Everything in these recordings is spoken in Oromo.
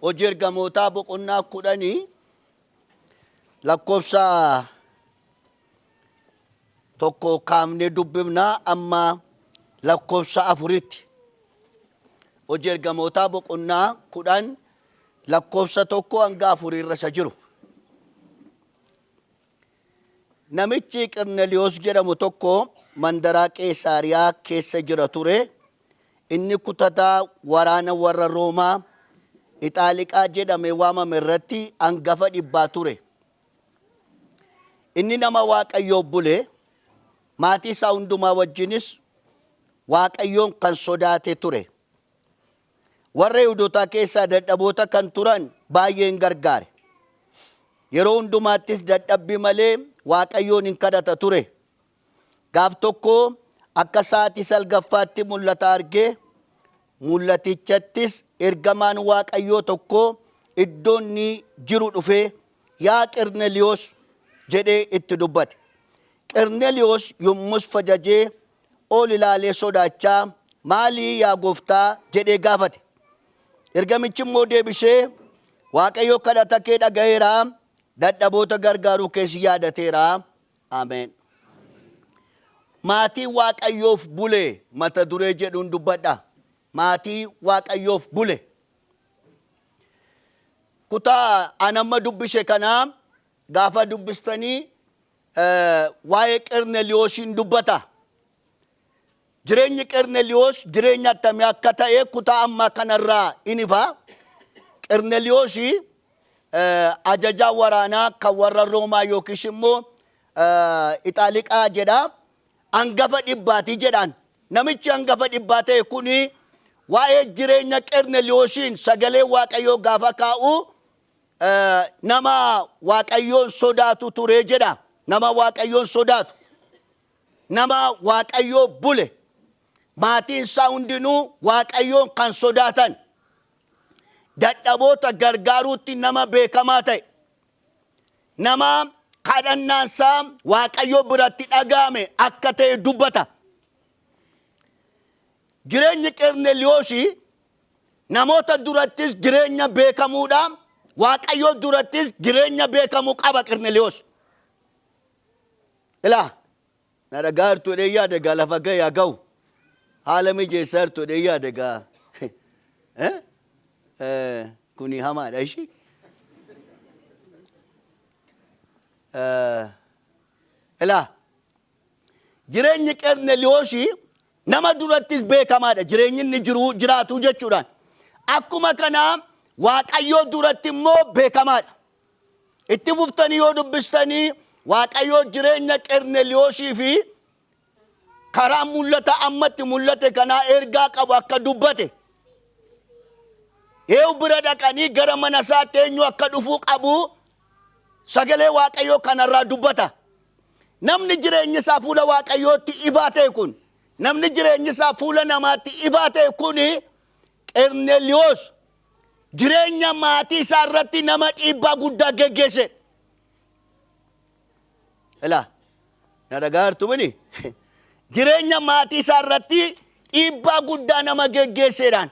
Hojii Ergamootaa boqonnaa 10 lakkoofsa 1 kaafnee dubbifna amma lakkoofsa 4tti. Hojii Ergamootaa boqonnaa 10 lakkoofsa 1 hanga 4 irra isa jiru. Namichi Qirneliyoos jedhamu tokko mandaraa Qeesaariyaa keessa jira ture. Inni kutataa waraana warra Roomaa Ixaaliqaa jedhamee waamame irratti angafa dhibbaa ture. Inni nama Waaqayyoof bule, maatii isaa hundumaa wajjinis Waaqayyoon kan sodaate ture. Warra Yihudotaa keessaa dadhaboota kan turan baay'ee in gargaare. Yeroo hundumaattis dadhabbii malee Waaqayyoon in kadhata ture. Gaaf tokko akka sa'aatii salgaffaatti mul'ata arge, mul'atichattis ergamaan Waaqayyoo tokko iddoo inni jiru dhufee, Yaa Qerneliyoos jedhee itti dubbate. Qerneliyoos yommus fajajee ol ilaalee sodaachaa, Maalii yaa gooftaa? jedhee gaafate. Ergamichi immoo deebisee, Waaqayyo kadhata kee dhaga'eera, dadhaboota gargaaruu kees yaadateera. Ameen. Maatii Waaqayyoof bule mata duree jedhuun dubbadha. Maatii Waaqayyoof bule. Kutaa an amma dubbise kana gaafa dubbistanii waa'ee Qerneliyoosiin dubbata. Jireenyi Qerneliyoos jireenya attamii akka ta'e kutaa ammaa kanarraa in ifa. Qerneliyoosi ajajaa waraanaa kan warra Roomaa yookiis immoo Ixaaliqaa jedha. Angafa dhibbaatii jedhaan. Namichi angafa dhibbaa ta'e kun waa'ee jireenya Qerneliyoosiin sagalee Waaqayyoo gaafa kaa'u nama Waaqayyoon sodaatu ture jedha. Nama Waaqayyoon sodaatu. Nama Waaqayyoo bule. Maatiin isaa hundinuu Waaqayyoon kan sodaatan. Dadhaboota gargaaruutti nama beekamaa ta'e. Nama kadhannaan isaa Waaqayyoo biratti dhaga'ame akka ta'e dubbata. Jireenyi Qerneliyoosii namoota durattis jireenya beekamuudha. Waaqayyoo durattis jireenya beekamu qaba Qerneliyoos. Ilaa, na dhagaa jirtu jedhee yaada egaa lafa ga'e haa ga'u. Haala mijeessaa jirtu jedhee yaada egaa. Eh? Eh, Kuni hamaadha ishii. Eh, Ilaa, jireenyi Qerneliyoosii nama durattis beekamaadha. Jireenyi inni jiru jiraatu jechuudhaan. Akkuma kana Waaqayyoo duratti immoo beekamaadha. Itti fuftanii yoo dubbistanii Waaqayyoo jireenya Qerneliyoosii fi karaa mul'ata ammatti mul'ate kanaa ergaa qabu akka dubbate. Eewu bira dhaqanii gara mana isaatti eenyu akka dhufuu qabu sagalee Waaqayyoo kanarraa dubbata. Namni jireenyi isaa fuula Waaqayyootti ifaa ta'e kun, namni jireenyi isaa fuula namaatti ifaa ta'e kun Qerneliyoos jireenya maatii isaa irratti nama dhiibbaa guddaa geggeesse. Ilaa, na dhagaa jirtu mini? Jireenya maatii isaa irratti dhiibbaa guddaa nama geggeesseedhaan.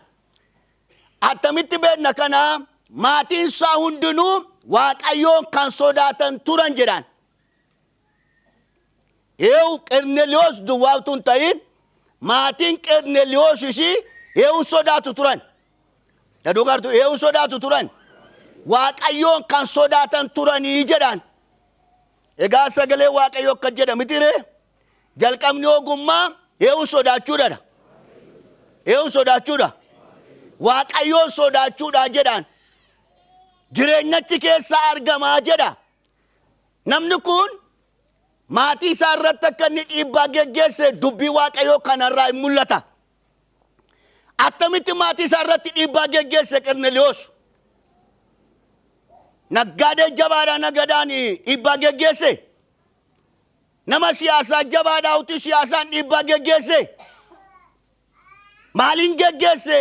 Attamitti beekna kana? Maatiin isaa hundinuu Waaqayyoon kan sodaatan turan jedhaan. Eewu Qerneliyoos duwwaa utuu hin ta'in maatiin Qerneliyoos ishii eewuun sodaatu turan. Na duukaa jirtu eewuun sodaatu turan. Waaqayyoon kan sodaatan turanii jedhaan. Egaa sagalee Waaqayyoo akka jedha miti ree? Jalqabni ogummaa eewuun sodaachuudha. Eewuun sodaachuudha. Waaqayyoon sodaachuudha jedhaan. Jireenyachi keessaa argamaa jedha. Namni kun maatii isaa irratti akka inni dhiibbaa geggeesse dubbii Waaqayyoo kanarraa hin mul'ata. Attamitti maatii isaa irratti dhiibbaa geggeesse Qerneliyoos? Naggaadee jabaadhaa nagadaan dhiibbaa geggeesse? Nama siyaasaa jabaadhaa utuu siyaasaan dhiibbaa geggeesse? Maaliin geggeesse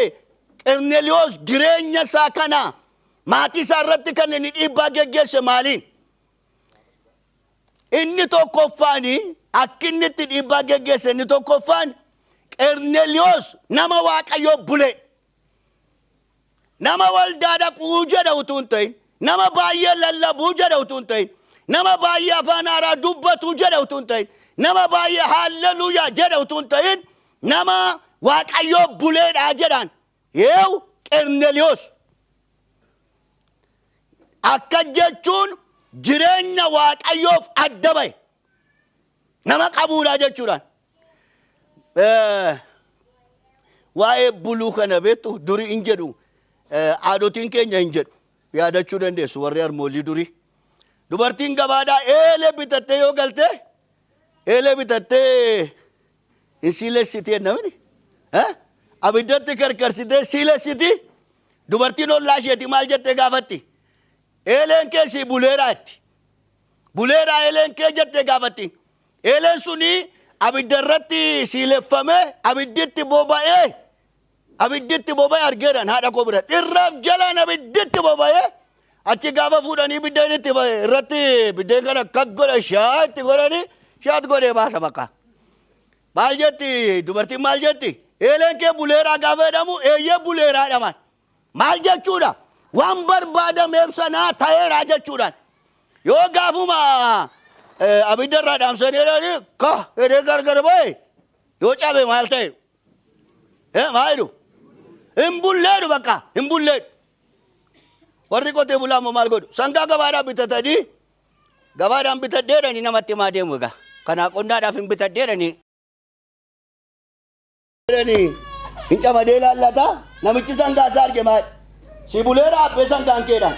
Qerneliyoos jireenya isaa kana maatii isaa irratti kan inni dhiibbaa geggeesse maaliin? Inni tokkoffaan akki inni itti dhiibbaa geggeesse inni tokkoffaan Qerneliyoos nama Waaqayyoo bule. Nama waldaa dhaquu jedha utuu hin ta'in, nama baay'ee lallabuu jedha utuu hin ta'in, nama baay'ee afaan haaraa dubbatu jedha utuu hin ta'in, nama baay'ee haalleluuyaa jedha utuu hin ta'in, nama Waaqayyoo buleedhaa jedhaan. Yeew Qerneliyoos. Akka jechuun jireenya Waaqayyoof adda ba'e nama qabuudhaa jechuudhaan. Waa'ee buluu kana beektu, durii hin jedhu, haadhotiin keenya hin jedhu, yaadachuu dandeessu warri harmoolii durii. Dubartiin gabaadhaa eelee bitattee yoo galte, eelee bitattee hin siilessiti jennamini. Abiddatti karkarsitee siilessiti. Dubartiin ollaa isheeti maal jettee gaafatti? "Eeleen kee sii buleeraa?" itti. "Buleeraa eeleen kee?" jettee gaafatti. Eeleen suni abidda irratti siileffamee abidditti boba'ee, abidditti boba'ee argeedhaan haadha koo bira. Dhirraaf jalaan abidditti boba'ee achi gaafa fuudhanii biddeen itti irratti biddeen kana akka godha shaa itti godhanii shaat godhee baasa bakka. Maal jetti dubartiin, maal jetti? "Eeleen kee buleeraa?" gaafa jedhamu, "Eeyyee, buleeraa" jedhaman. Maal jechuudha? Waan barbaadameef sanaa ta'eeraa jechuudhaan. Yoo gaafuma abidda irraa dhaamsanii jedhanii ka jedhee gargar ba'e, yoo cabe maal ta'e? Maal jedhu? Hin bulleedhu bakka, hin bulleedhu. Warri qotee bulaa immoo maal godhu? Sangaa gabaadhaan bitatanii, gabaadhaan bitadheedhanii namatti himaa deemu egaa. Kanaa qonnaadhaaf hin bitadheedhanii. Jedhanii hin camadee laallata. Namichi sangaa isaa arge, "Maal si buleera abbee sangaan keedhaan?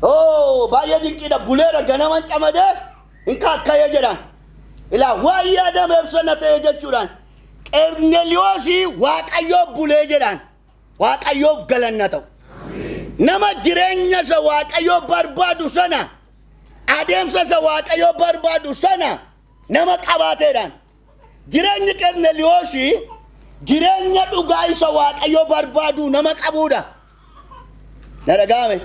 Oo, baay'ee dinqiidha, buleera, ganaman camadee hin kaakkayee," jedhaan. Ilaa, waan yaadameef sana ta'e jechuudhaan. Qerneliyoosii Waaqayyoo bulee jedhaan. Waaqayyoof galanna ta'u. Nama jireenya isa Waaqayyoo barbaadu sana, adeemsa isa Waaqayyoo barbaadu sana nama qabaateedhaan. Jireenyi Qerneliyoosii jireenya dhugaa isa Waaqayyo barbaadu nama qabuudha. Na dhaga'ame.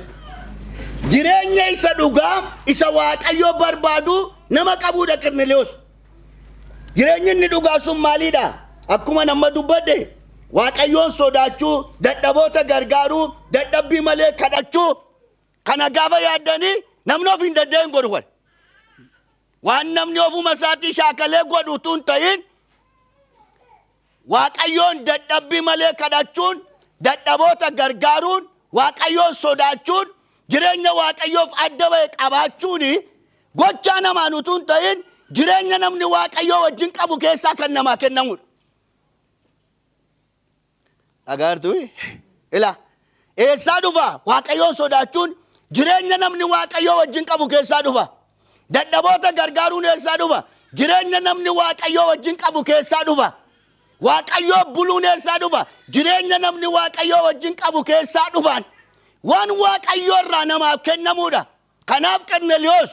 Jireenya isa dhugaa isa Waaqayyo barbaadu nama qabuudha Qerneliyoos. Jireenyi inni dhugaa sun maaliidha? Akkuma nama dubbadhe, Waaqayyoon sodaachuu, dadhaboota gargaaruu, dadhabbii malee kadhachuu. Kana gaafa yaaddanii, namni of hin danda'in godhu kun. Waan namni ofuma isaatii shaakalee godhu utuu hin ta'in, Waaqayyoon dadhabbii malee kadhachuun, dadhaboota gargaaruun, Waaqayyoon sodaachuun, jireenya Waaqayyoof adda ba'e qabaachuun gochaa namaan utuu hin ta'in, jireenya namni Waaqayyoo wajjin qabu keessaa kan namaa kennamudha. Dhagaartuu ila, eessaa dhufa? Waaqayyoon sodaachuun jireenya namni Waaqayyoo wajjin qabu keessaa dhufa. Dadhaboota gargaaruun eessaa dhufa? Jireenya namni Waaqayyoo wajjin qabu keessaa dhufa. Waaqayyoo buluun eessaa dhufa? Jireenya namni Waaqayyoo wajjin qabu keessaa dhufaan. Waan Waaqayyoo irraa namaaf kennamuudha. Kanaaf Qerneliyoos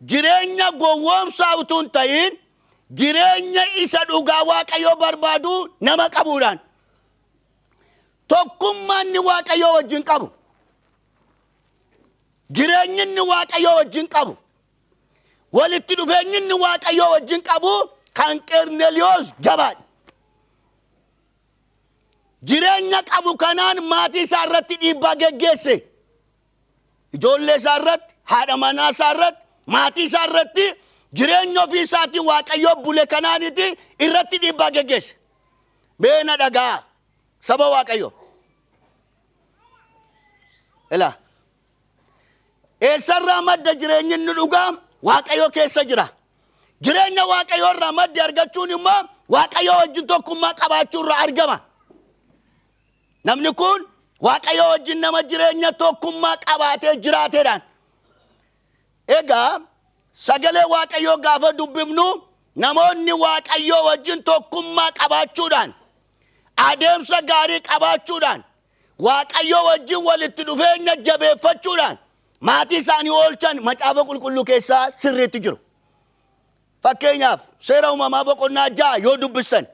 jireenya gowwoomsaa utuu hin ta'in, jireenya isa dhugaa Waaqayyoo barbaadu nama qabuudhaan. Tokkummaan inni Waaqayyoo wajjin qabu, jireenyi inni Waaqayyoo wajjin qabu, walitti dhufeenyi inni Waaqayyoo wajjin qabu kan Qerneliyoos jabaadha. Jireenya qabu kanaan maatii isaa irratti dhiibbaa geggeesse. Ijoollee isaa irratti, haadha manaa isaa irratti, maatii isaa irratti, jireenya ofii isaatii Waaqayyoo bule kanaaniti irratti dhiibbaa geggeesse. Mee na dhagaa, saba Waaqayyoo. Ilaa. Eessarraa madda jireenyi inni dhugaa? Waaqayyo keessa jira. Jireenya Waaqayyoo irraa madde argachuun immoo Waaqayyo wajjin tokkummaa qabaachuu irraa argama. Namni kun Waaqayyo wajjin nama jireenya tokkummaa qabaatee jiraateedhaan. Egaa sagalee Waaqayyoo gaafa dubbifnu, namoonni Waaqayyoo wajjin tokkummaa qabaachuudhaan, adeemsa gaarii qabaachuudhaan, Waaqayyo wajjin walitti dhufeenya jabeeffachuudhaan maatii isaanii oolchan Macaafa Qulqulluu keessaa sirriitti jiru. Fakkeenyaaf, Seera Uumamaa boqonnaa 6 yoo dubbistan,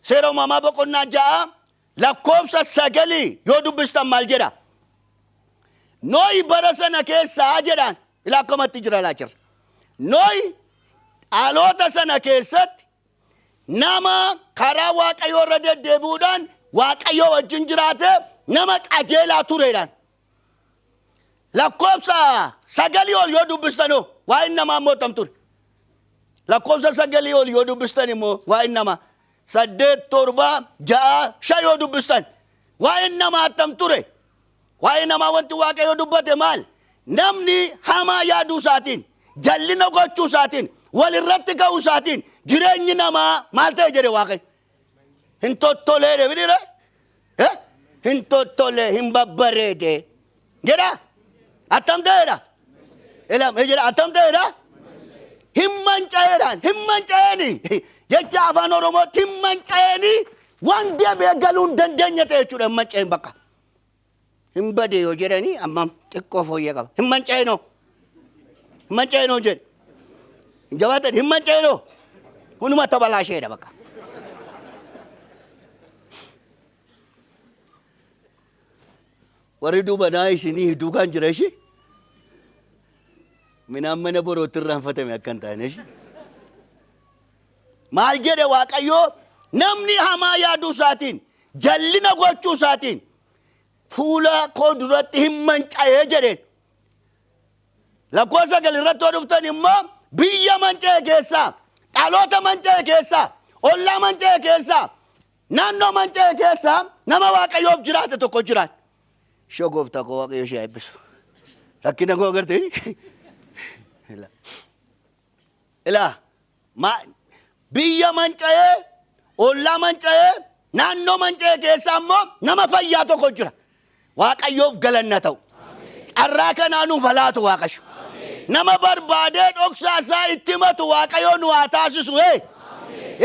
Seera Uumamaa boqonnaa 6 lakkoofsa 9 yoo dubbistan maal jedha? Nohi bara sana keessaa jedhaan. Ilaa, akkamatti jira laachirra. Nohi dhaloota sana keessatti nama karaa Waaqayyoo irra deddeebi'uudhaan Waaqayyoo wajjin jiraate, Nama qajeelaa tureedhaan. Lakkoofsa 9 ol yoo dubbistanoo waa'een namaa immoo tam ture. Lakkoofsa 9 ol yoo dubbistan immoo waa'een namaa 8, 7, 6, 5 yoo dubbistan waa'een namaa attam ture. Waa'ee namaa wanti Waaqayyo dubbate maal? Namni hamaa yaaduu isaatiin, jallina gochuu isaatiin, walirratti ka'uu isaatiin jireenyi namaa maal ta'e jedhe Waaqayyo? Hin tottolee jedhe mitiire? Eh? Hin tottolee, hin babbareede. Jedha? Attam ta'eedha? Ila jedha attam ta'eedha? Hin manca'eedhaan, hin manca'eeni. Jecha afaan Oromootti hin manca'eeni waan deebi'ee galuu hin dandeenye ta'e jechuudha hin manca'een bakka. Hin bade yoo jedhanii ammam xiqqoo fooyyee qaba. Hin manca'eenoo. Hin manca'eenoo jedhe. Hin jabaatan hin manca'eenoo. Hunduma tabalaasheedha bakka. Warri duubanaa isinii duukaan jira ishii. Minaan mana borootti irraanfatame akka hin taane ishii. Maal jedhe Waaqayyoo? Namni hamaa yaaduu isaatiin, jallina gochuu isaatiin fuula koo duratti hin manca'ee jedheen. Lakkoofsa 9 irratti yoo dhuftan immoo biyya manca'e keessaa, dhaloota manca'e keessaa, ollaa manca'e keessaa, naannoo manca'e keessaa nama Waaqayyoof jiraate tokko jiraate. Ishoo gooftaa koo Waaqayyo ishee eebbisu. Rakkina koo agartee? Ilaa ma biyya manca'ee, ollaa manca'ee, naannoo manca'e keessaa immoo nama fayyaa tokko jira. Waaqayyoof galanna ta'u. Carraa kanaa nuuf haa laatu Waaqayyo. Nama barbaadee dhoksaa isaa itti himatu Waaqayyo nu haa taasisu. Hee!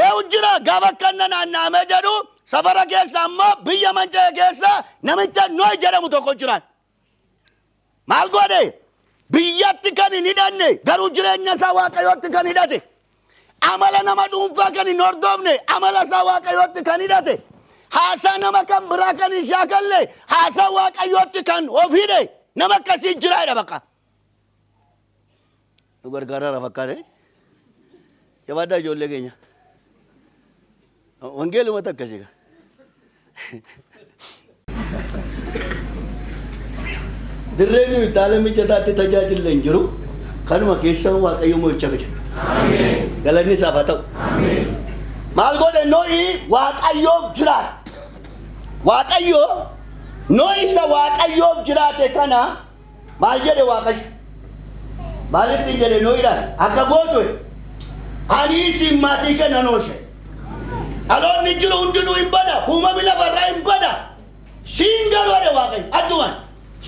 Eewu jira gaafa akkanna naanna'amee jedhu safara keessa ammoo biyya manca'e keessa namicha Nohi jedhamu tokko jira. Maal godhe? Biyyatti kan hin hidhanne garuu jireenya isaa Waaqayyootti kan hidhate. Amala nama dhuunfaa kan hin hordofne amala isaa Waaqayyootti kan hidhate. Haasaa nama kan biraa kan hin shaakalle haasaa Waaqayyootti kan of hidhe nama akkasii jira jedha bakka. Nu gargaaraara fakkaate. Jabaadhaa ijoollee keenya. Wangeelumatu akkasii gaa. Dirreen nuyi itti haala mijataatti tajaajille hin jiru. Kanuma keessa Waaqayyo mo'icha fida. Galanni isaaf haa ta'u. Maal godhe Nohi Waaqayyoof jiraate. Waaqayyo Nohi isa Waaqayyoof jiraate kana maal jedhe Waaqayyo? Maal ittiin jedhe Nohidhaan? Akka gootu ani isin maatii kee nan oolcha. Dhaloonni jiru hundinuu hin bada, uumamni lafarraa hin bada. Siin garuu jedhe Waaqayyo addumaan.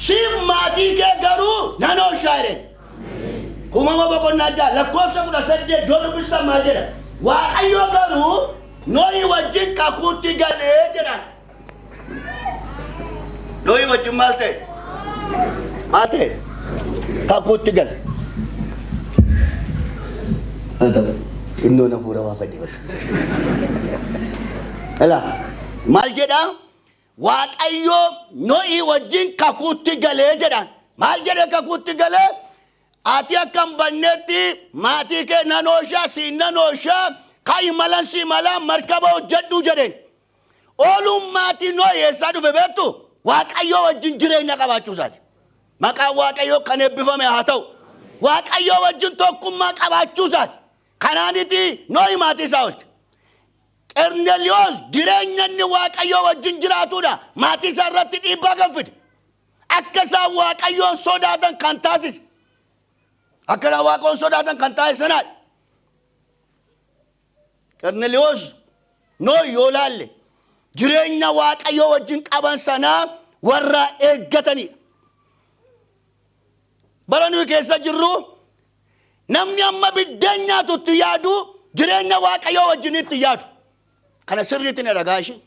Siin maatii kee garuu nan oolcha jedhe. Uumama boqonnaa 6 lakkoofsa 18 yoo dubbistan maal jedha? Waaqayyo garuu Nohi wajjin kakuutti galee jedhaan. Nohi wajjin maal ta'e? Maal ta'e? Kakuutti gale. Haa ta'u, xinnoon hafuura baafadhe bakka. Ilaa, maal jedhaa? Waaqayyo Nohi wajjin kakuutti galee jedhaan. Maal jedhee kakuutti galee? Ati akka hin bannetti maatii kee nan ooshaa, siin nan ooshaa, ka'i malan sii malaa markaba hojjedhu jedheen. Ooluun maatii Nohi eessaa dhufe beektu? Waaqayyoo wajjin jireenya qabaachuu isaati. Maqaan Waaqayyoo kan eebbifame haa ta'u. Waaqayyoo wajjin tokkummaa qabaachuu isaati. Kanaaniti Nohi maatii isaa oolche. Qerneliyoos jireenya inni Waaqayyoo wajjin jiraatudha. Maatii isaa irratti dhiibbaa kan fide. Akka isaan Waaqayyoon sodaatan kan taasise. Akka isaan Waaqayyoon sodaatan kan taasise sanaadha. Qerneliyoos Nohi yoo laalle jireenya Waaqayyoo wajjin qaban sanaa warra eeggatanidha. Bara nuyi keessa jirru namni amma biddeen nyaatu itti yaadu jireenya Waaqayyoo wajjin itti yaadu. Kana sirriitti na dhagaa ishee.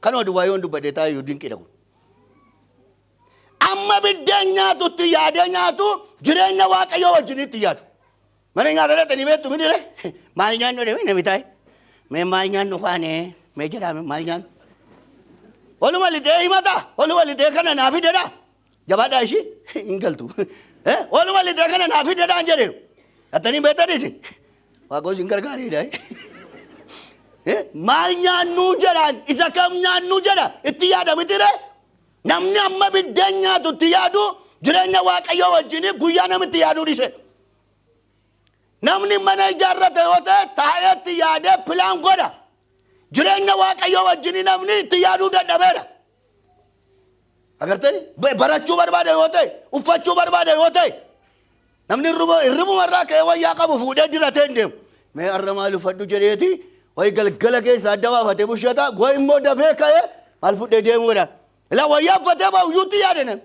Kanuma duwwaa yoon dubbadhe taa'e dinqiidha kun. Amma biddeen nyaatu itti yaadee nyaatu jireenya Waaqayyoo wajjin itti yaadu. Mana nyaata dhaqxanii beektu miti ree? Maal nyaannu jedhee nami taa'e. Mee maal nyaannu kaane mee jedhaa maal nyaannu? Oluma lixee himata oluma lixee kana naa fidedha. Jabaadhaa ishii hin galtu. Oluma lixee kana naa fidedhaan jedhe. Dhaqxanii beektan isin. Waaqoo isin gargaareedha. Maal nyaannu jedhaan isa kam nyaannu jedha itti yaada miti ree? Namni amma biddeen nyaatu itti yaadu jireenya Waaqayyoo wajjin guyyaa namitti yaaduu dhiise. Namni mana ijaarrate yoo ta'e taa'ee itti yaadee plan godha. Jireenya Waaqayyoo wajjin namni itti yaaduu dadhabeera. Agartanii? Barachuu barbaada yoo ta'e, uffachuu barbaada yoo ta'e, namni hirribuma irraa ka'ee wayyaa qabu fuudhee diratee hin deemu. Mee har'a maal uffadhu jedheeti wayi galgala keessa adda baafatee bushata, wayi immoo dafee ka'ee maal fudhee deemuudha. Ilaa wayyaa uffatee ba'u iyyuutti yaade namni.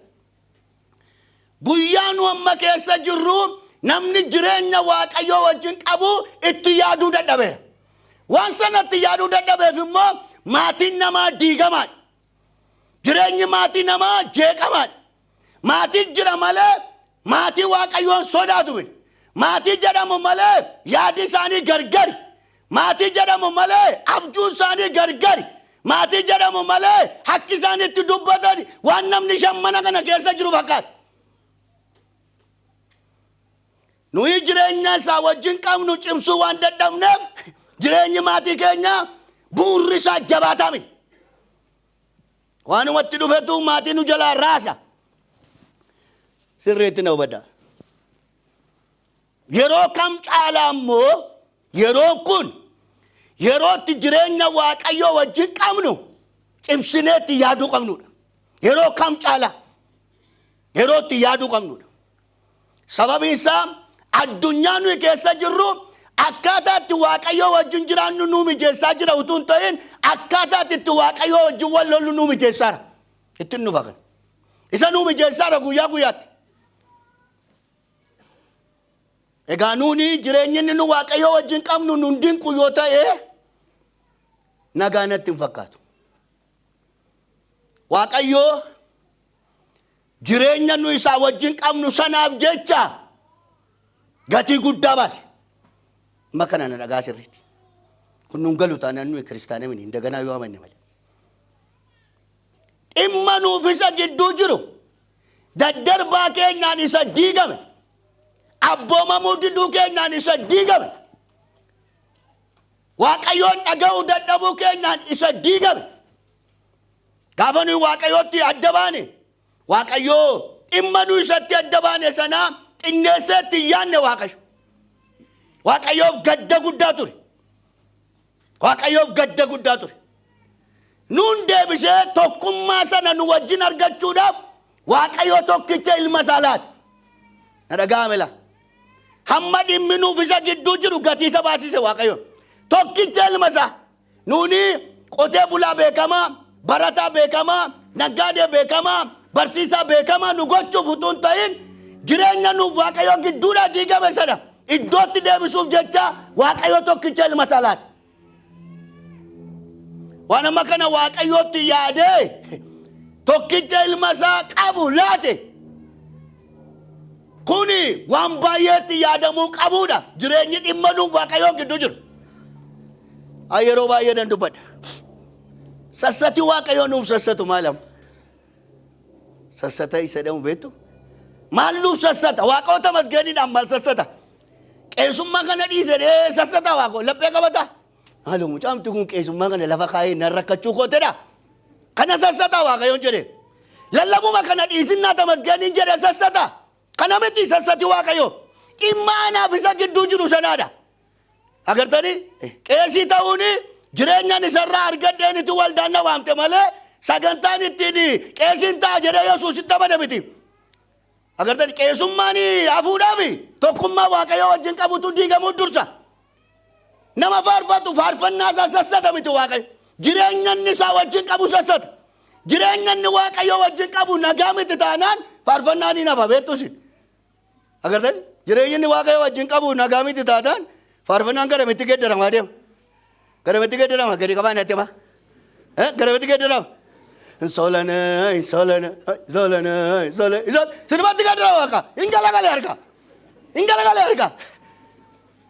Guyyaa nu amma keessa jirru namni jireenya Waaqayyoo wajjin qabu itti yaaduu dadhabeera. Waan sana itti yaaduu dadhabeef immoo maatiin namaa diigamaadha. Jireenyi maatii namaa jeeqamaadha. Maatiin jira malee maatii Waaqayyoon sodaatu miti. Maatii jedhamu malee yaadi isaanii gargari. Maatii jedhamu malee abjuun isaanii gargari. Maatii jedhamu malee hakki isaan itti dubbatan waan namni shan mana kana keessa jiru fakkaata. Nuyi jireenya isaa wajjin qabnu cimsuu waan dadhabneef jireenyi maatii keenyaa bu'uurri isaa jabaataa miti. Waanumatti dhufetu maatii nu jalaa raasa. Sirriitti na hubadhaa. Yeroo kam caalaa immoo yeroon kun yeroo itti jireenya Waaqayyoo wajjin qabnu cimsinee itti yaaduu qabnudha. Yeroo kam caalaa yeroo itti yaaduu qabnudha. Sababiin isaa addunyaa nuyi keessa jirru akkaataa itti Waaqayyoo wajjin jiraannu nuu mijeessaa jira utuu hin ta'in akkaataa itti Waaqayyoo wajjin wal lollu nuu mijeessaara. Ittiin dhufa kana. Isa nuu mijeessaara guyyaa guyyaatti. Egaa nuuni jireenyi inni nu Waaqayyoo wajjin qabnu nun dinqu yoo ta'e nagaa natti hin fakkaatu. Waaqayyoo jireenya nu isaa wajjin qabnu sanaaf jecha gatii guddaa baase. Amma kana na dhagaa sirriitti. Kun nun galu taanaan nuyi kiristaana miti hin daganaa yoo amanne malee. Dhimma nuuf isa gidduu jiru daddarbaa keenyaan isa diigame, abboomamuu diduu keenyaan isa diigame, Waaqayyoon dhaga'uu dadhabuu keenyaan isa diigame. Gaafa nuyi Waaqayyootti adda baane, Waaqayyoo dhimma nuyi isatti adda baane sanaa xinneessee itti hin yaadne Waaqayyo. Waaqayyoof gadda guddaa ture. Waaqayyoof gadda guddaa ture. Nuun deebisee tokkummaa sana nu wajjin argachuudhaaf Waaqayyo tokkicha ilma isaa laate. Na dhaga'ame laa. Hamma dhimmi nuuf isa gidduu jiru gatii isa baasise Waaqayyo. Tokkicha ilma isaa. Nuuni qotee bulaa beekamaa, barataa beekamaa, naggaadee beekamaa, barsiisaa beekamaa nu gochuuf utuu hin ta'in jireenya nuuf Waaqayyo gidduudhaa diigame sana iddootti deebisuuf jecha Waaqayyo tokkicha ilma isaa laate. Waan amma kana Waaqayyootti yaadee tokkicha ilma isaa qabu laate. Kuni waan baay'eetti yaadamuu qabuudha. Jireenyi dhimma nuuf Waaqayyoon gidduu jiru. Ay yeroo baay'ee nan dubbadha. Sassati Waaqayyoo nuuf sassatu maal amma? Sassata isa jedhamu beektu? Maal nuuf sassata? Waaqoota masgeeniidhaan maal sassata? Qeesummaa kana dhiise dee sassata waaqoo laphee qabata. Maaloo mucaamti kun qeesummaa kana lafa kaa'ee nan rakkachuu kootedha. Kana sassata Waaqayyoon jedhe. Lallabuma kana dhiisinnaa tamasgeeniin jedhe sassata. Kana miti sassati Waaqayyo. Dhimma anaaf isa gidduu jiru sanaadha. Agartanii? Qeesii ta'uun jireenyan isarraa argadheenitu waldaan na waamte malee sagantaan ittiin qeesiin ta'a jedhee Yesuusitti amane miti. Agartani qeesummaan hafuudhaaf tokkummaa Waaqayyoo wajjin qabutu diigamuu dursa. Nama faarfatu faarfannaa isaa sassata miti Waaqayyo. Jireenya inni isaa wajjin qabu sassata. Jireenya inni Waaqayyoo wajjin qabu nagaa miti taanaan faarfannaan hin hafa beektu isin. Agartani jireenya inni Waaqayyoo wajjin qabu nagaa miti taanaan faarfannaan garamitti geeddaramaa deema. Garamitti geeddarama gadi qabaa natti himaa. Garamitti geeddarama. Solana, solana, solana, solana, solana. Sinumatti geeddarama waaqa. Hin galagale harka. Hin galagale harka.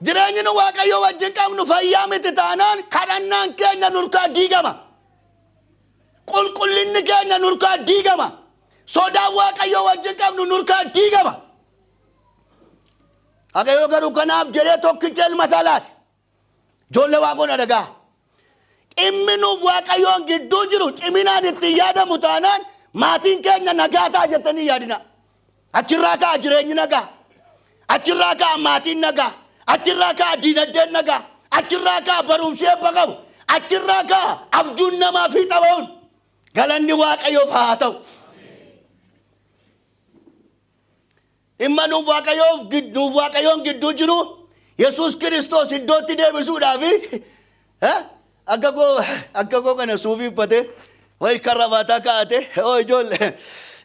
Jireenyi nu Waaqayyo wajjin qabnu fayyaa miti taanaan kadhannaan keenya nurkaa diigama. Qulqullinni keenya nurkaa diigama. Sodaan Waaqayyo wajjin qabnu nurkaa diigama. Waaqayyo garuu kanaaf jedhee tokkicha ilma isaa laate. Ijoollee Waaqoo na dhagaa. Dhimmi nuuf Waaqayyoon gidduu jiru ciminaan ittiin yaadamu taanaan Maatiin keenya nagaa ta'a jettanii yaadina. Achirraa ka'a jireenyi nagaa. Achirraa ka'a maatiin nagaa. Achirraa ka'a diinagdeen nagaa. Achirraa ka'a barumsi eebba qabu. Achirraa ka'a abjuun namaa fiixa ba'uun. Galanni Waaqayyoof haa ta'u. Dhimma nuuf Waaqayyoof nuuf Waaqayyoon gidduu jiru Yesuus Kiristoos iddootti deebisuudhaaf akka koo kana suufii uffatee wayi karabaataa kaa'ate, "Oo ijoollee,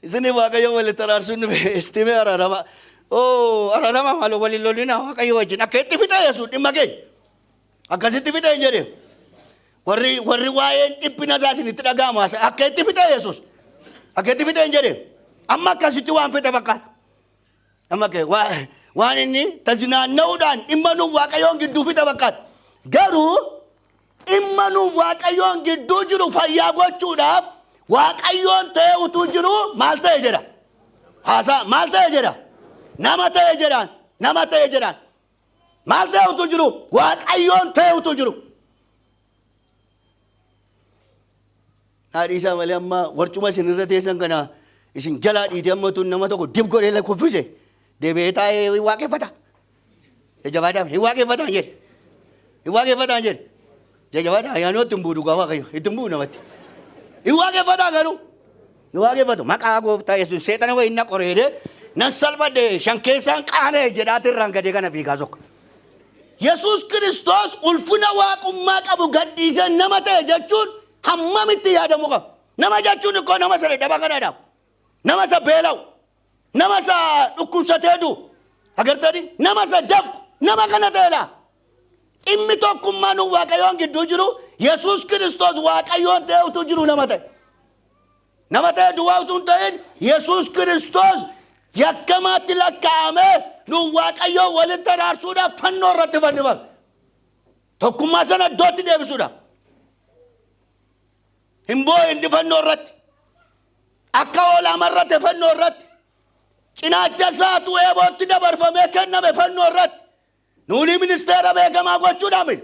isinii Waaqayyo walitti araarsuun dhufe, istimee araarama. Oo araarama, maaloo waliin lolina Waaqayyo wajjin," akka itti fixa Yesuus dhimma keenya. Akkasitti fixa hin jedhee. Warri waa'een dhiphina isaa isinitti dhaga'amu haasa akka itti fixa Yesuus. Akka itti fixa hin jedhee. Amma akkasitti waan fixa fakkaata. Amma waan inni tazinaanna'uudhaan dhimma nuuf Waaqayyoon gidduu fixa fakkaata. Garuu dhimma nuuf Waaqayyoon gidduu jiru fayyaa gochuudhaaf Waaqayyoon ta'ee utuu jiru maal ta'e jedha? Haasaa maal ta'e jedha? Nama ta'e jedhaan. Nama ta'e jedhaan. Maal ta'e utuu jiru? Waaqayyoon ta'e utuu jiru. Haadhi isaa malee amma warcuma isin irra teessan kana isin jalaa dhiitee amma tun nama tokko dib godhee la kuffise deebi'ee taa'ee hin waaqeffata. Jajjabaadhaan hin waaqeffataan jedhe. Hin waaqeffataan jedhe. Jajjabaadhaan ayyaanoo ittiin bu'u, dhugaa Waaqayyo ittiin bu'u namatti. Hin waaqeffataa garuu. Hin waaqeffatu. "Maqaa gooftaa Yesuus, seexana wayii na qoreedee nan salphadhe, shan keessaan qaana'e" jedhaati irraan gadee kana fiigaa sokka. Yesuus Kiristoos ulfina waaqummaa qabu gadhiisee nama ta'e jechuun hammamitti yaadamuu qaba? Nama jechuun ikkoo nama isa dadhaba kanadha. Nama isa beela'u. Nama isa dhukkubsatee du'u. Agartanii? Nama isa dafqu. Nama kana ta'edha. Dhimmi tokkummaa nu Waaqayyoon gidduu jiru Yesuus Kiristoos Waaqayyoon ta'e utuu jiru nama ta'e. Nama ta'e duwwaa utuu hin ta'in Yesuus Kiristoos yakkamaatti lakkaa'amee nu Waaqayyoon walitti araarsuudhaaf fannoo irratti fannifame. Tokkummaa sana iddootti deebisuudhaaf. Hin boo'e inni fannoo irratti. Akka hoolaa marrate fannoo irratti. Cinaacha isaatu eebootti dabarfamee kenname fannoo irratti. Nuuni ministeera beekamaa gochuudhaan miti.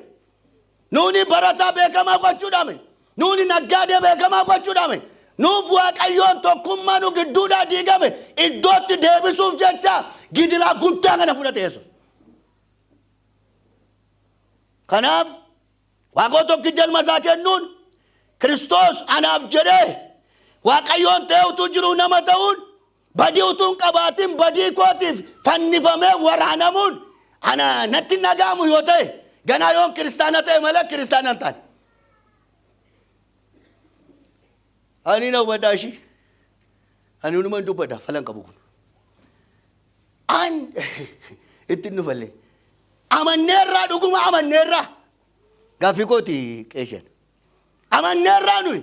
Nuuni barataa beekamaa gochuudhaan miti. Nuuni naggaadee beekamaa gochuudhaan miti. Nuuf Waaqayyoon tokkummaa nu gidduudhaa diigame iddootti deebisuuf jecha gidiraa guddaa kana fudhate Yesuus. Kanaaf Waaqoo tokkicha ilma isaa kennuun, Kiristoos anaaf jedhee Waaqayyoon ta'ee utuu jiruu nama ta'uun, badii utuu hin qabaatin badii kootiif fannifamee waraanamuun ana natti nagaamu yoo ta'e, ganaa yoon kiristaana ta'e malee kiristaana hin taane. Ani na hubadhaa ishii. Ani hunuma hin dubbadha, falan qabu kun. An ittiin dhufallee. Amanneerraa, dhuguma amanneerraa. Gaaffii kooti qeeshan. Amanneerraa nuyi.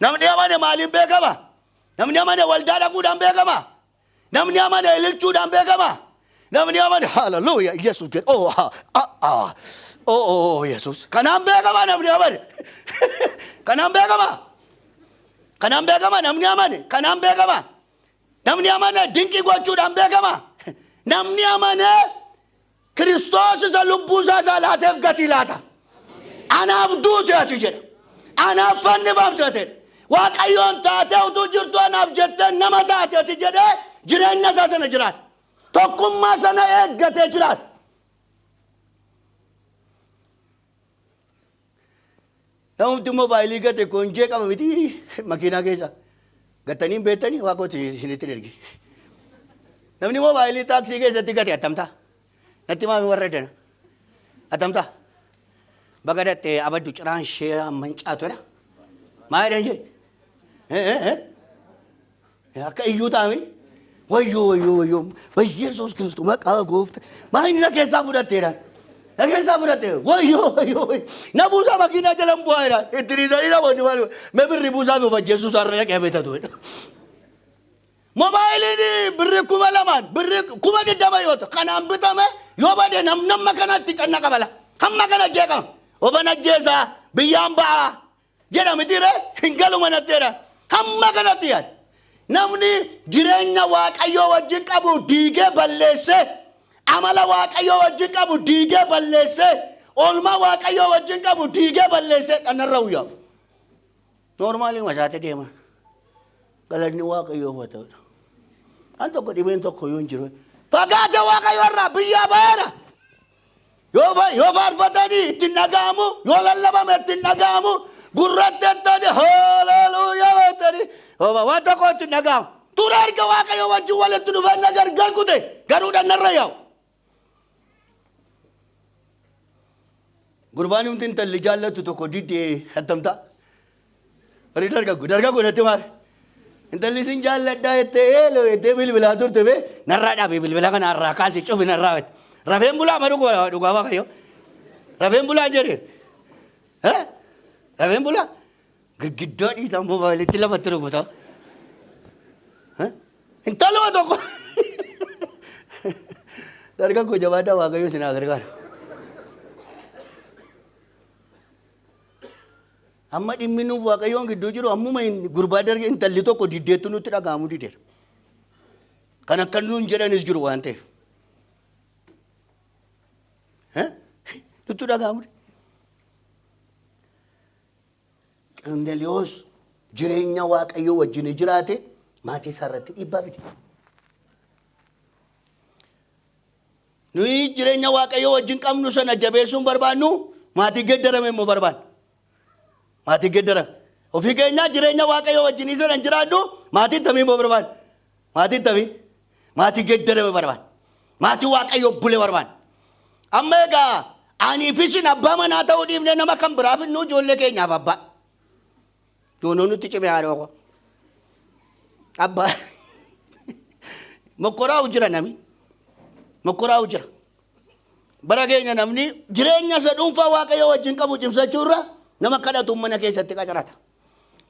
Namni amane maaliin beekama? Namni amane waldaa dhaquudhaan beekama? Namni amane ililchuudhaan beekama? Namni amane hallelujah Yesus jedhe, oh ah ah oh oh Yesus. Kanaan beekama namni amane. Kanaan beekama. Kanaan beekama namni amane. Kanaan beekama. Namni amane dinqii gochuudhaan beekama. Namni amane Kiristoos isa lubbuu isaa isaa laateef gatii laata. "Anaaf duute ati," jedha. "Anaaf fannifamte ati," jedha. "Waaqayyoon taatee utuu jirtu anaaf jettee nama taate ati," jedhee jireenya isaa sana jiraata. Tokkummaa sana eeggatee jiraata. Namumti moobaayilii gate konjee qaba miti makiinaa keessa. Gattanii hin beektanii, waaqooti isinitti hin ergi. Namni moobaayilii taaksii keessatti gate attamtaa? Natti maami warra dana. Attamtaa? Baga dhattee abaddu ciraan ishee mancaatudha. Maa jedhan jedhe? Akka iyyuu ta'amini. "Wayyoo, wayyoo, wayyoo! Yesuus Kiristoos, maqaa gooftaa! Maa inni na keessaa fudhatteedhaan? Na keessaa fudhatte, wayyoo, wayyoo, wayyoo! Na buusaa, makiinaa jalan bu'aa," jedhaan. Itti dhiisanii namoonni maal mee birri buusaa fi of ajjeesuu isaarra dhaqee bitatu. Moobaayiliin birrii 2000n, birrii 20,000 yoo ta'u kanaan bitame yoo bade namma kanatti canna qabala. Hamma kana jeeqama. "Ofan ajjeesaa, biyyaan ba'aa," jedha mitiire, "hin galu manatti," jedha. Hamma kanatti yaada. Namni jireenya Waaqayyoo wajjin qabu diigee balleessee, amala Waaqayyoo wajjin qabu diigee balleessee, oolmaa Waaqayyoo wajjin qabu diigee balleessee dhanarra uyyaa. Noormaalii masaate deema. Galanni Waaqayyoof haa ta'u. An tokko dhibeen tokko yoo hin jiru. Fagaate Waaqayyo irraa biyyaa ba'eera. Yoo faarfatanii ittiin dhaga'amu, yoo lallabame ittiin dhaga'amu, gurratti jettanii haleluuyaa jettanii waan tokko ittiin dhaga'amu. Ture erga Waaqayyo wajjin walitti dhufeenya gargar kute garuu dhannarra yaa'u. Gurbaan hundi intalli jaallattu tokko diddee hattamtaa. Warri dargaggo dargaggo natti maal? Intalli isin jaalladhaa jettee eeloo jettee bilbilaa turte bee narraa dhaabe bilbila kana irraa kaasi cufi narraa jette. Rafeen bulaa ma dhugaa dhugaa waaqayyo. Rafeen bulaa jedhe. Rafeen bulaa. Girgiddaa dhiitaan moobaayilitti lafatti rukutaa. Intaluma tokko. Dargaggoo jabaadhaa waaqayyo isin haa gargaaru. Amma dhimmi nuuf waaqayyoon gidduu jiru ammuma gurbaa darge intalli tokko diddeettu nutti dhaga'amuu dideera. Kan akka nuun jedhanis jiru waan ta'eef. Nutti dhaga'amuu dide. Qirneliyoos jireenya Waaqayyoo wajjin jiraate maatii isaa irratti dhiibbaa fide. Nuyi jireenya Waaqayyoo wajjin qabnu sana jabeessuun barbaannu maatii geeddarame immoo barbaanna. Maatii geeddarame. Ofii keenyaa jireenya Waaqayyoo wajjin isa nan jiraadhu maatii ittamii immoo barbaanna. Maatii ittamii. Maatii geeddarame barbaanna. Maatii Waaqayyoo bule barbaanna. Amma egaa anii fi isin abbaa manaa ta'uu dhiifnee nama kan biraa fidnu ijoollee keenyaaf abbaa. Doonoo nutti cime haadha koo. Abbaa. Mokkoraa'u jira nami. Mokkoraa'u jira. Bara keenya namni jireenya isa dhuunfaa Waaqayyoo wajjin qabu cimsachuu irra nama kadhatu mana keessatti qacarata.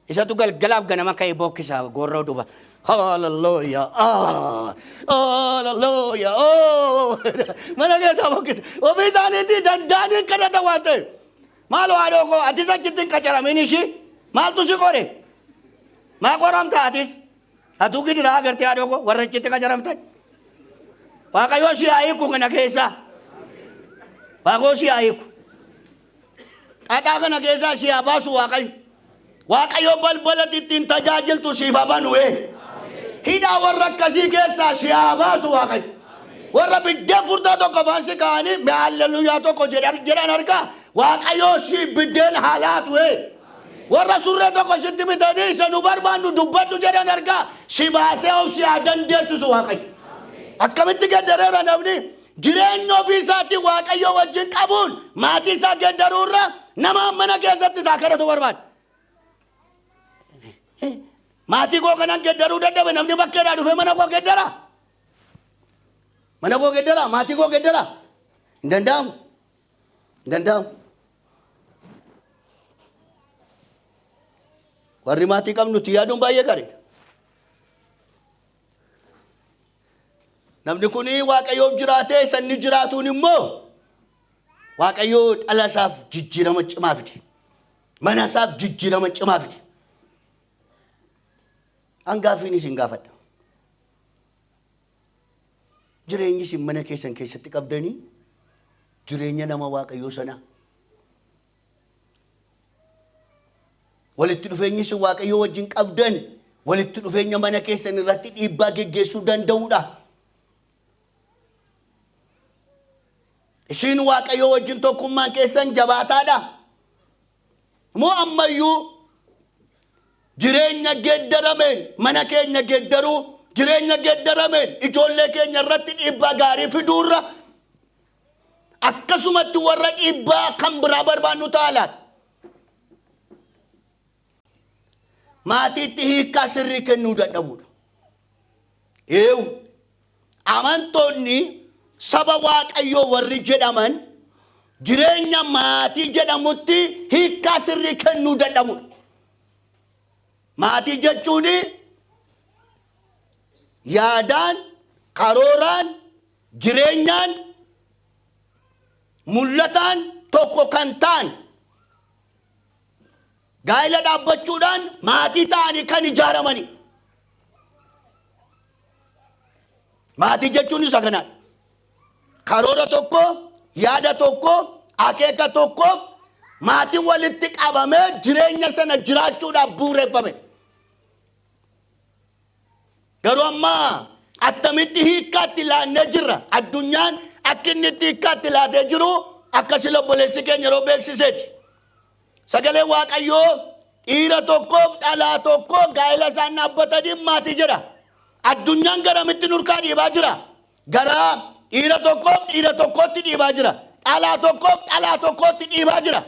Isatu galgalaaf ganama ka'ee bookkisa goorroo duuba. Hallelujah. Ah, hallelujah. Oh. Mana keessaa bookkisa. Ofii isaaniitii danda'anii kadhata waan ta'eef. Maaloo haadhoo koo atis achitti hin qacaramin ishii. Maaltu si qore? Maa qoramta atis? Atuu gidiraa agartee haadhoo koo warra achitti qacaramtan. Waaqayyoo si haa hiiku kana keessaa. Waaqayyoo si haa hiiku. Xaxaa kana keessaa si haa baasu Waaqayyo. Waaqayyo balbala ittiin tajaajiltu siif haa banu ee. Hidhaa warra akkasii keessaa si haa baasu Waaqayyo. Warra biddeen furdaa tokko afaan si kaa'anii mee halleluuyaa tokko jedhan argaa Waaqayyo si biddeen haa laatu ee. Warra surree tokko sitti bitanii isa nu barbaannu dubbadhu jedhan argaa si baasee of si haa dandeessisu Waaqayyo. Akkamitti geddareera namni Jireenya ofii isaatii Waaqayyoo wajjin qabuun maatii isaa geeddaruu irra nama mana keessatti isaa kadhatu barbaada. Maatii koo kanan geeddaruu dadhabe namni bakkeedhaa dhufee mana koo geeddara. Mana koo geeddara, maatii koo geeddara. Hin danda'amu. Hin danda'amu. Warri maatii qabnu itti yaaduun baay'ee gaariidha. Namni kun Waaqayyoof jiraatee isa inni jiraatuun immoo Waaqayyoo dhala isaaf jijjiirama cimaa fide. Mana isaaf jijjiirama cimaa fide. An gaaffiin isin gaafadha. Jireenyi isin mana keessan keessatti qabdanii jireenya nama Waaqayyoo sanaa. Walitti dhufeenyi isin Waaqayyoo wajjin qabdan walitti dhufeenya mana keessan irratti dhiibbaa geggeessuu danda'uudha. Isin Waaqayyoo wajjin tokkummaan keessan jabaataadha. Moo ammayyuu jireenya geeddarameen mana keenya geeddaruu, jireenya geeddarameen ijoollee keenya irratti dhiibbaa gaarii fiduurra Akkasumatti warra dhiibbaa kan biraa barbaannu ta'a laata? Maatiitti hiikkaa sirrii kennuu dadhabuudha. Eewu amantoonni saba Waaqayyoo warri jedhaman jireenya maatii jedhamutti hiikkaa sirrii kennuu dadhabuudha. Maatii jechuun yaadaan, karooraan, Jireenyaan, mul'ataan tokko kan ta'an gaa'ela dhaabbachuudhaan maatii ta'anii kan ijaaramani. Maatii jechuun isa kanaadha. Karoora tokko, yaada tokko, akeeka tokkoof maatiin walitti qabamee jireenya sana jiraachuudhaaf bu'uureffame. Garuu amma attamitti hiikkaatti laannee jirra. Addunyaan akka inni itti hiikkaatti laatee jiru akkasi obboleessi keenya yeroo beeksiseeti. Sagalee Waaqayyoo dhiira tokkoof dhalaa tokko gaa'ela isaan dhaabbatanii maatii jedha. Addunyaan garamitti nurkaa dhiibaa jira? Gara dhiira tokkoof dhiira tokkootti dhiibaa jira. Dhalaa tokkoof dhalaa tokkootti dhiibaa jira.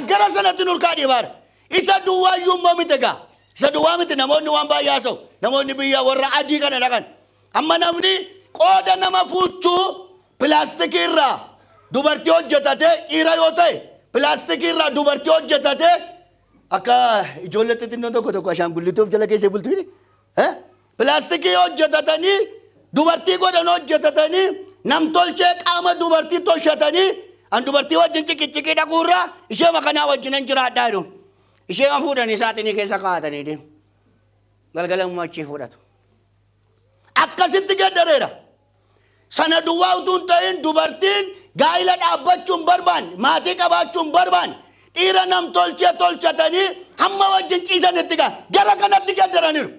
Gara sanatti nurkaa dhiibaa jira. Isa duwwaayyuu immoo miti egaa. Isa duwwaa miti, namoonni waan baay'ee haasa'u. Namoonni biyya warra adii kana dhaqan. Amma namni qooda nama fuuchuu pilaastikii irraa dubartii hojjetate, dhiira yoo ta'e pilaastikii irraa dubartii hojjetate, akka ijoollee xixinnoon tokko tokko ashaangulliitii of jala keessee bultu. Pilaastikii hojjetatanii, dubartii godhan hojjetatanii, namtolchee qaama dubartii tolchatanii, an dubartii wajjin ciqicciqii dhaquurraa ishee makanaa wajjinan jiraadhaa jedhu. Ishee fuudhanii saaxinii keessa kaa'atanii deemu. Galgala immoo achii fudhatu. Akkasitti geddareera. Sana duwwaa utuu hin ta'in, dubartiin gaa'ila dhaabbachuu hin barbaanne, maatii qabaachuu hin barbaanne, dhiira namtolchee tolchatanii hamma wajjin ciisanitti gara kanatti geddaraniiru.